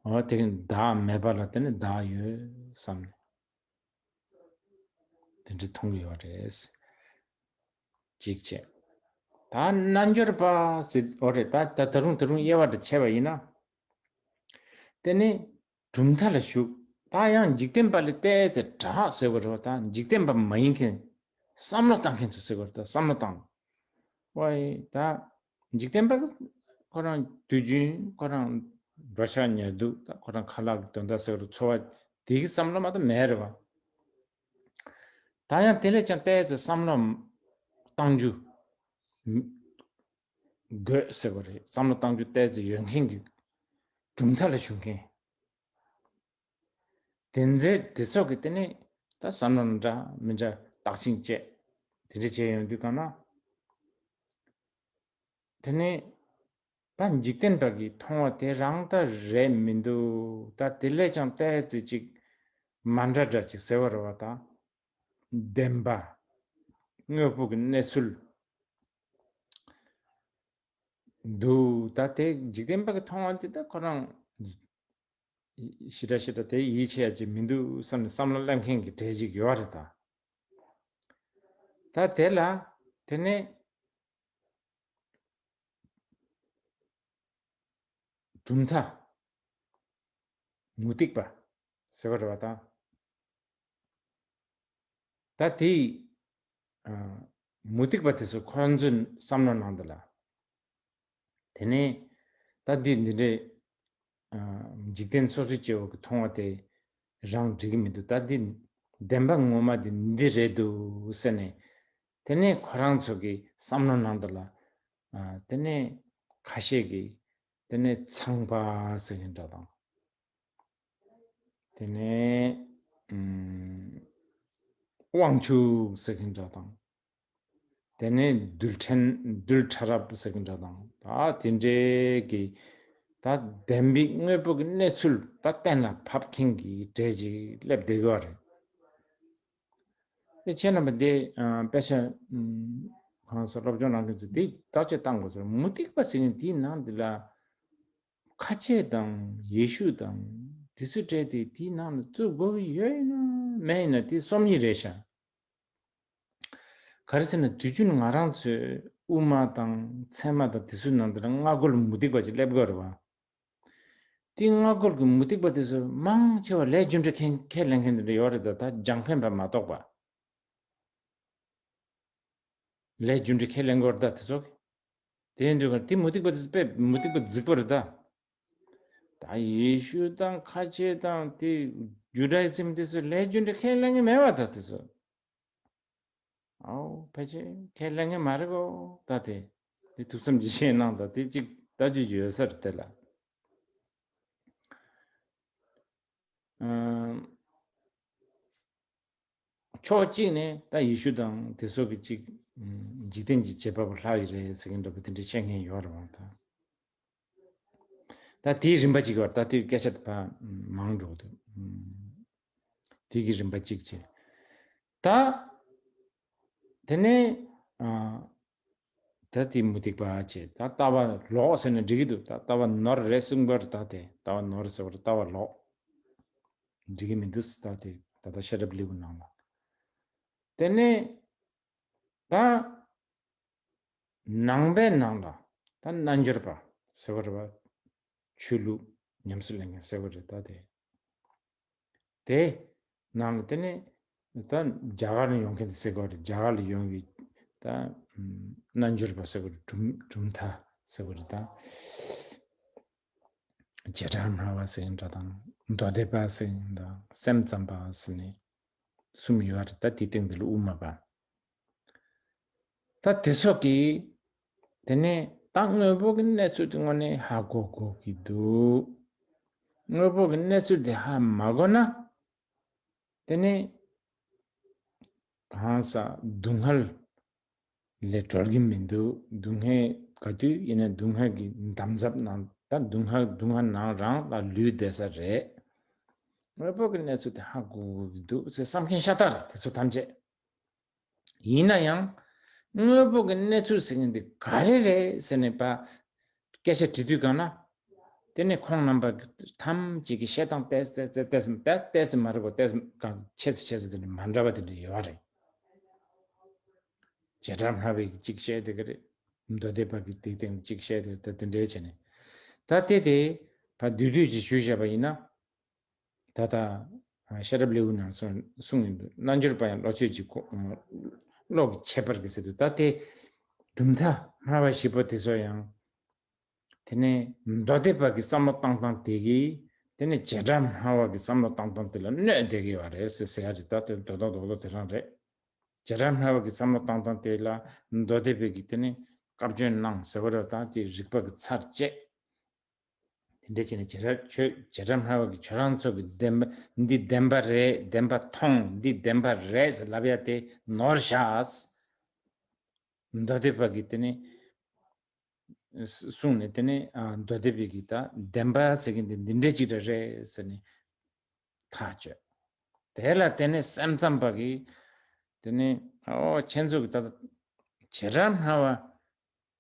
འོ་དེ་གིན་བདག་མེད་པ་ལ་དེ་ནི་བདག་ཡོད་བསམ་ནས་དེ་འདྲ་མཐོང་གི་ཡོད་རེད། གཅིག་བྱས། ད་རྣལ་འབྱོར་པ་ཟེར་འོ་རེད། ད་ད་ད་རུང་ད་རུང་དབྱེ་བ་འདྲ་ཕྱེ་བ་ཡིན་ན། དེ་ནི་གྲུབ་མཐའ་ལ་ཞུགས། ད་ཡང་འཇིག་རྟེན་པ་ལས་བལྟས་ཚེ་དྲག་ཟེར་བ་རེད་བ། ད་འཇིག་རྟེན་པ་མ་ཡིན་མཁན། བསམ་བློ་བཏང་མཁན་ཚོ་ཟེར་བ་རེད། ད་བསམ་བློ་བཏང་། ཝའི་ད་འཇིག་རྟེན་པ་ཁོ་རང་དུས་རྒྱུན་ཁོ་རང་འགྲོ་འཆག་ཉལ་འདུག་ད་ཁོ་རང་ཁ་ལག་གི་དོན་དག་ཟེར་བ་རེད། འཚོ་བ་དེ་གི་བསམ་བློ་མ་གཏོགས་མེད་རེད་བ། ད་ཡང་དེ་ལས་ཀྱང་བལྟས་ཚེ་བསམ་བློ་གཏང་རྒྱུ་དགོས་ཟེར་བ་རེད། བསམ་བློ་གཏང་རྒྱུ་བལྟས་ཚེ་ཡོད་མཁན་གྱི་གྲུབ་མཐའ་ལ་ཞུགས་མཁན། དེ་ཚེ་དེ་ཚོ་གི་དེ་ནི་ད་བསམ་བློ་འདྲ་མི་འདྲ་བརྟག་ཅིང་དཔྱད་དེ་འདྲ་བྱས་ཡོང་དུས་གང་ན། དེ་ནི་ད་འཇིག་རྟེན་པ་གིས་མཐོང་བ་དེ་རང་ད་རེད་མི་འདུག་ད་དེ་ལས་ཀྱང་ཏོག་ཙམ་ཅིག་མ་འདྲ་འདྲ་ཅིག་ཟེར་བ་རེད་བ། ད་བདེན་པ་དངོས་པོ་གི་གནས་ཚུལ་འདུག་ད་དེ་འཇིག་རྟེན་པ་གིས་མཐོང་བ་དེ་ད་ཁོ་རང་ཞེ་དྲག་ཞེ་དྲག་དེ་ཡིད་ཆེས་ཡ་ཅིག་མི་འདུག་བསམ་ནས་བསམ་བློ་སླེབས་མཁན་གྱི་གྲས་ཅིག་ཡོད་རེད་ད། ད་དེ་ལ་དེ་ནས་གྲུབ་མཐའ་མུ་སྟེགས་པ་ཟེར་བ་རེད་བ་ད། ད་དེ་ཨ་མུ་སྟེགས་པ་དེ་ཚོ་ཁོ་རང་ཚོའི་བསམ་བློ་ནང་དུ་ལ། དེ་ནས་ད་འདི་འདི་འདྲའི་ཨ་འཇིག་རྟེན་སོ་སོའི་སྐྱེ་བོ་གི་མཐོང་བ་དེ་རང་འགྲིག་གི་མི་འདུག་ད་འདི་བདེན་པ་ངོ་མ་འདི་འདི་རེད་འདུག་ཟེར་ནས། དེ་ནས་ཁོ་རང་ཚོ་གི་བསམ་བློ་ནང་དུ་ལ་ཨ་དེ་ནས་ཁ་ཤས་ཀྱིས་དེ་ནས་ཚངས་པ་ཟེར་མཁན་འདྲ་དང་། དེ་ནས་ཨུམ་དབང་ཕྱུག་ཟེར་མཁན་འདྲ་དང་། དེ་ནས་རྡུལ་ཕྲན་རྡུལ་ཕྲ་རབ་ཟེར་མཁན་འདྲ་དང་། ད་དེ་འདྲའི་གི་ད་བདེན་པའི་དངོས་པོ་གི་གནས་ཚུལ་ད་གཏན་ལ་ཕབ་མཁན་གྱི་གྲས་ཅིག་སླེབས་བསྡད་ཡོད་རེད། དེ་ཁྱེད་རྣམ་པ་འདི་ཨ་དཔེ་ཆ་ཨུམ་གང་ཟེར་སློབ་སྦྱོང་གནང་མཁན་ཚོས་འདི་བརྟག་དཔྱད་བཏང་དགོས་ཟེར། མུ་སྟེགས་པ་ཟེར་མཁན་དེའི་ནང་འདི་ལ་ཁ་ཆེ་དང་ཡེ་ཤུ་དང་དེ་ཚོའི་གྲས་དེ་དེའི་ནང་ལ་བཙུགས་དགོས་ཀྱི་ཡོད་ཡིན་ན་མེད་ཡིན་ན་དེ་སོམ་ཉི་རེད་ཤག་ག་རེ་ཟེར་ན་དུས་རྒྱུན་ང་རང་ཚོའི་དབུ་མ་དང་ཚད་མ་དང་དེ་ཚོའི་ནང་དུ་ལ་སྔ་རྒོལ་མུ་སྟེགས་པ་ཅིག་སླེབས་དགོས་རེད་བ། དེ་སྔ་རྒོལ་གྱི་མུ་སྟེགས་པ་དེ་ཚོ་མང་ཆེ་བ་ལས་རྒྱུ་འབྲས་ཁས་ཁས་ལེན་མཁན་དེ་འདྲ་ཡོད་རེད། ད་ད་རྒྱང་འཕེན་པ་མ་གཏོགས་པ། ལས་རྒྱུ་འབྲས་ཁས་ལེན་དགོས་རེད་ད་དེ་ཚོ། དེ་ཡིན་དུས་དེ་མུ་སྟེགས་པ་དེ་ཚོ་དཔེ་མུ་སྟེགས་པ་རྫིག་པོ་རེད་ད། ད་ཡེ་ཤུ་དང་ཁ་ཆེ་དང་དེ་ཇུ་ཌ་ཡི་ཛིམ་དེ་ཚོ་ལས་རྒྱུ་འབྲས་ཁས་ལེན་གི་མེད་པ་ད་དེ་ཚོ། ཨའོ་ཕལ་ཆེར་ཁས་ལེན་གི་མ་རེད་གོ། ད་དེ་དེ་ཐུགས་བསམ་ཅིག་བཞེས་གནང་། ད་དེ་ཅིག་ལྟ་རྒྱུ་ཅིག་ཡོད་ས་རེད་དེ་ལ། ཨམ། ཕྱོགས་གཅིག་ནས་ད་ཡེ་ཤུ་དང་དེ་ཚོ་གི་གཅིག་འཇིག་རྟེན་གྱི་བྱེད་པ་པོ་ལྷག་ཡོད་རེད་ཟེར་མཁན་འདྲ་པོ་དེ་འདྲ་བཤད་མཁན་ཡོད་རེད་མ་གཏོགས། ད་དེའི་རིམ་པ་གཅིག་བར་ད་དེའི་སྐད་ཆ་དེ་ཕར་མང་འགྲོ་གི་འདུག་དེ་གི་རིམ་པ་གཅིག་བྱས། ད་དེ་ནས་ཨ། ད་དེ་མུ་སྟེགས་པ་བྱས། ད་ལྟ་བ་ལོག་ཟེར་ན་འགྲིག་གི་འདུག་ད་ལྟ་བ་ནོར་རེད་གསུངས་པར་ད་དེ་ལྟ་བ་ནོར་ཟེར་བར་ལྟ་བ་ལོག་འགྲིག་གི་མི་འདུག་ད་དེ་ད་ལྟ་ཤེས་རབ་ལེའུ་ནང་ལ། དེ་ནས་ད་ནང་པའི་ནང་ལ་ད་རྣལ་འབྱོར་པ་ཟེར་བ་རེད་བ། ཆོས་ལུགས་ཉམས་སུ་ལེན་མཁན་ཟེར་བ་རེད་ད་དེ། དེ་ནང་ལ་དེ་ནས་ད་རྒྱ་གར་ནས་ཡོང་མཁན་དེ་ཟེར་གོ་རེད། རྒྱ་གར་ལ་ཡོང་བའི་ད་རྣལ་འབྱོར་པ་ཟེར་གོ་རེད། གྲུབ་གྲུབ་མཐའ་ཟེར་གོ་རེད་ད། བྱེ་བྲག་སྨྲ་བ་ཟེར་མཁན་འདྲ་དང་མདོ་སྡེ་པ་ཟེར་མཁན་དང་སེམས་ཙམ་པ་ཟེར་ནས་གསུམ་ཡོད་རེད། ད་དེའི་སྟེང་དེ་ལ་དབུ་མ་པ། ད་དེ་ཚོ་གིས་དེ་ནས་ད་དངོས་པོ་གི་གནས་ཚུལ་དེ་དངོས་གནས་ཧ་གོ་གོ་གི་འདུག་དངོས་པོ་གི་གནས་ཚུལ་དེ་ཧ་མ་གོ་ན། དེ་ནས་གང་ཟག་སྡུག་བསྔལ་ལས་གྲོལ་གྱི་མི་འདུག་སྡུག་བསྔལ་ག་དུས་ཡིན་ན་སྡུག་བསྔལ་གྱི་འདམ་རྫབ་ནང་ད་སྡུག་བསྔལ་སྡུག་བསྔལ་ནང་རང་ལ་ལུས་བསྡད་ས་རེད། དངོས་པོ་གི་གནས་ཚུལ་དེ་ཧ་གོ་གི་འདུག་ཟེར་བསམ་མཁན་ཤ་སྟག་རེད་དེ་ཚོ་ཐམས་ཅད། ཡིན་ན་ཡང་དངོས་པོ་གི་གནས་ཚུལ་ཟེར་མཁན་འདི་ག་རེ་རེད་ཟེར་ནས་པ་སྐད་ཆ་དྲི་དུས་གང་ན། དེ་ནས་ཁོང་རྣམ་པ་ཐམས་ཅད་ཀྱིས་བཤད་སྟངས་ཏོག་ཙམ་ཏོག་ཙམ་ཏོག་ཙམ་ཏོག་ཙམ་མ་རེད་གོ། ཏོག་ཙམ་གང་ཆེ་ཙམ་ཆེ་ཙམ་དེ་འདྲ་མ་འདྲ་བ་དེ་འདྲ་ཡོད་རེད། བྱེ་བྲག་སྨྲ་བའི་གཅིག་བཤད་དེ་ག་རེད། མདོ་སྡེ་པ་གི་དེའི་སྟེང་གཅིག་བཤད་དེ་ད་དེ་འདྲའི་བྱས་ནས། ད་དེ་དེ་ཕར་བསྡུས་བསྡུས་ཀྱིས་ཞུས་བཞག་པ་ཡིན་ན། ད་ལྟ་ཤེས་རབ་ལེའུ་ནང་གསུངས་གསུངས་ཡོང་དུས། རྣལ་འབྱོར་པ་ཡང་བློ་ཆོས་ཀྱི་གོ་བློ་གི་ཁྱད་པར་གྱིས་ཟེར་དུས། ད་དེ་གྲུབ་མཐའ་སྨྲ་བ་བཞི་པོ་དེ་ཚོ་ཡང་། དེ་ནས་མདོ་སྡེ་པ་གི་བསམ་བློ་བཏང་སྟངས་དེ་གིས། དེ་ནས་བྱེ་བྲག་སྨྲ་བ་གི་བསམ་བློ་བཏང་སྟངས་དེ་ལ་གནོད་བསྡད་ཀྱི་ཡོད་རེད་ཟེར་ཟེར་ཡ་རེད། ད་དེ་རྡོག་རྡོག་རྡོག་རྡོག་དེ་རང་རེད། བྱེ་བྲག་སྨྲ་བ་གི་བསམ་བློ་བཏང་སྟངས་དེ་ལ་མདོ་སྡེ་པའི་གི་དེ་ནི་བཀའ་བཀྱོན་གནང་ཟེར་བ་རེད། ད་ཅིག་རིགས་པ་གི་ཚར་བཅད། དེ་འདྲ་བྱས་ནས་བྱེ་བྲག་ཆོས་བྱེ་བྲག་སྨྲ་བ་གི་ཁྱོད་རང་ཚོ་གི་བདེན་པ་འདི་བདེན་པ་རེད། བདེན་པ་མཐོང་འདི་བདེན་པ་རེད་ཟེར་ལབ་ཡ་དེ་ནོར་བཞག། མདོ་སྡེ་པ་གི་དེ་ནི་གསུངས་ནས། དེ་ནི་ཨ་མདོ་སྡེ་པའི་གི་ད་བདེན་པ་ཟེར་གི་འདི་འདི་འདྲ་ཅིག་རེད་ཟེར་ནས་ཐག་གཅོད། དེ་ལ་དེ་ནི་སེམས་ཙམ་པ་གི་དེ་ནི་ཨོ་ཁྱེད་ཚོ་གི་ད་བྱེ་བྲག་སྨྲ་བ་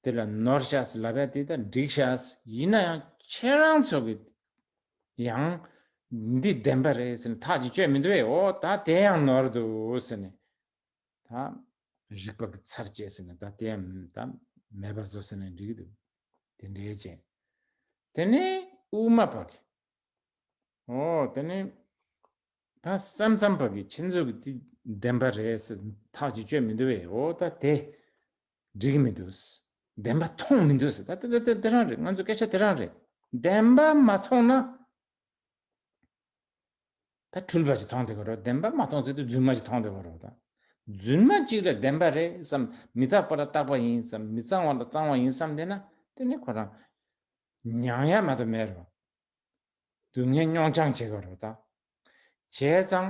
དེ་ལ་ནོར་བཞག་ཟེར་ལབ་ཡ་དེ་ད་འགྲིག་བཞག། ཡིན་ན་ཡང་ཁྱེད་རང་ཚོ་གི་ཡང་འདི་བདེན་པ་རེད་ཟེར་ནས་ཐག་ཅིག་གཅོད་མི་འདུག་བས། ཨོ་ད་དེ་ཡང་ནོར་འདུག་ཟེར་ནས། ད་རིགས་པ་གི་ཚར་བཅད་ཟེར་ནས་ད་དེ་ཡང་ད་མེད་པ་བཟོ་ཟེར་ནས་འགྲིག་གི་འདུག། དེ་འདྲའི་བྱས། དེ་ནས་དབུ་མ་པ་གི། ཨོ་དེ་ནས་ད་སེམས་ཙམ་པ་གི་ཁྱེད་ཚོ་གི་དེ་བདེན་པ་རེད་ཟེར་ཐག་ཅིག་གཅོད་མི་འདུག་བས། ཨོ་ད་དེ་འགྲིག་གི་མི་འདུག། བདེན་པ་མཐོང་མི་འདུག་ཟེར། ད་དེ་དེ་དེ་རང་རེད། ང་ཚོ་སྐད་ཆ་དེ་རང་རེད། བདེན་པ་མ་མཐོང་ན། ད་འཁྲུལ་པ་ཅིག་མཐོང་བསྡད་ཀྱི་རེད། བདེན་པ་མ་མཐོང་ཚེ་དེ་རྫུན་མ་ཅིག་མཐོང་བསྡད་ཀྱི་རེད། ད་རྫུན་མ་ཅིག་ལ་བདེན་པ་རེད་བསམ། མི་རྟག་པ་ལ་རྟག་པ་ཡིན་བསམ། མི་གཙང་བ་ལ་གཙང་བ་ཡིན་བསམ་བསྡད་ན། དེ་ནི་ཁོ་རང་མྱང་ཡ་མ་གཏོགས་མེད་རེད། སྡུག་བསྔལ་མྱོང་རྐྱང་བྱེད་ཀྱི་རེད། ད་བྱས་ཙང་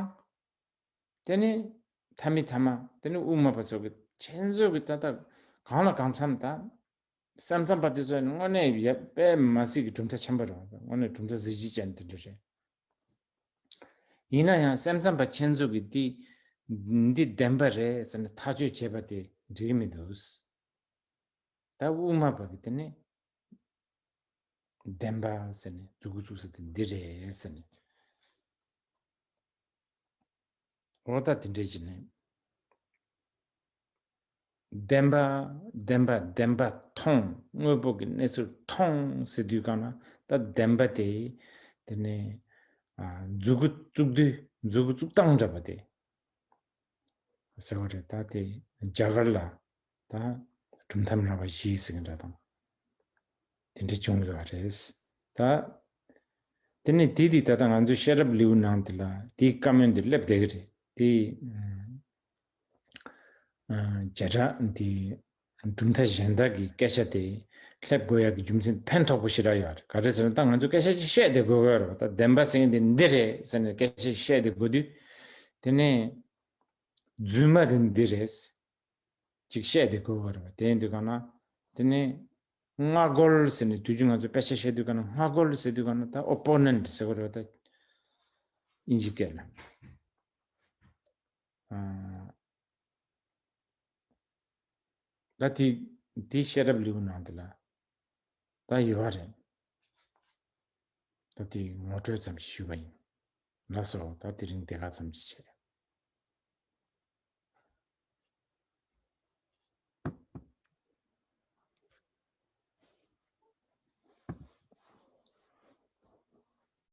དེ་ནི་ཐ་མི་ཐ་མ་དེ་ནི་དབུ་མ་པ་ཚོ་གི་ཁྱེད་ཚོ་གི་ད་ལྟ་གང་ལ་གང་འཚམ་ད། སེམས་ཙམ་པ་དེ་ཚོ་དངོས་གནས་ཡ་དཔེ་མ་སྲིད་ཀྱི་གྲུབ་མཐའ་ཆེན་པོ་རེད། དངོས་གནས་གྲུབ་མཐའ་གཟི་བརྗིད་ཅན་དེ་འདྲ་རེད། ཡིན་ན་ཡང་སེམས་ཙམ་པ་ཁྱེད་ཚོ་གི་འདི་འདི་བདེན་པ་རེད་ཟེར་ནས་ཐག་གཅོད་བྱས་པ་དེ་འགྲིག་གི་མི་འདུག། ད་དབུ་མ་པ་གི་དེ་ནི་བདེན་པ་ཟེར་ནས་མཛུབ་གུ་བཙུགས་ས་དེ་འདི་རེད་ཟེར་ནས། འོ་ད་དེ་འདྲས་བྱས་ནས། བདེན་པ། བདེན་པ། བདེན་པ་མཐོང་། དངོས་པོ་གི་གནས་ཚུལ་མཐོང་ཟེར་དུས་གང་ན་ད་བདེན་པ་དེ། དེ་ནས་ཨ་མཛུབ་གུ་བཙུགས་དུས་མཛུབ་གུ་བཙུགས་སྟངས་འདྲ་པོ་དེ། ཟེར་བ་རེད། ད་དེ་རྒྱ་གར་ལ་ད་གྲུབ་མཐའ་སྨྲ་བ་བཞི་ཟེར་གྱི་འདྲ་དང་། དེ་འདྲ་བྱུང་ཡོད་རེད། ད་དེ་ནས་དེ་དེ་ད་ལྟ་ང་ཚོའི་ཤེས་རབ་ལེའུ་ནང་དེ་ལ་དེའི་བཀའ་མོལ་འདི་སླེབས་བསྡད་ཀྱི་རེད། དེ་ཨ་བྱེ་བྲག་འདི་གྲུབ་མཐའ་གཞན་དག་གི་སྐད་ཆ་དེ་སླེབས་དགོས་ཡག་གི་རྒྱུ་མཚན་ཕན་ཐོགས་པོ་ཞེ་དྲག་ཡོད་རེད། ག་རེ་ཟེར་ན་ད་ང་ཚོ་སྐད་ཆ་ཅིག་བཤད་བསྡད་དགོས་ཀྱི་ཡོད་རེད་པ། ད་བདེན་པ་ཟེར་མཁན་དེ་འདི་རེད་ཟེར་ནས་སྐད་ཆ་ཅིག་བཤད་བསྡད་དགོས་དུས། དེ་ནས་རྫུན་མ་དེ་འདི་རེད། ཅིག་བཤད་དེ་དགོས་པ་རེད་པ། དེ་ཡིན་དུས་གང་ན། དེ་ནས་སྔ་རྒོལ་ཟེར་ནས་དུས་རྒྱུན་ང་ཚོ་དཔེ་ཆ་བཤད་དུས་གང་ན་སྔ་རྒོལ་ཟེར་དུས་གང་ན་ད་ཨོ་པོ་ནེན་ཊི་ཟེར་བ་རེད་པ། ད་དབྱིན་ཇི་སྐད་ལ། ཨ་ད་དེ་དེ་ཤེས་རབ་ལེའུ་ནང་དེ་ལ་ད་ཡོད་པ་རེད། ད་དེ་ངོ་སྤྲོད་ཙམ་ཞིག་ཞུས་པ་ཡིན། ལགས་སོ། ད་དེ་རིང་དེ་ག་ཙམ་ཞིག་བྱས།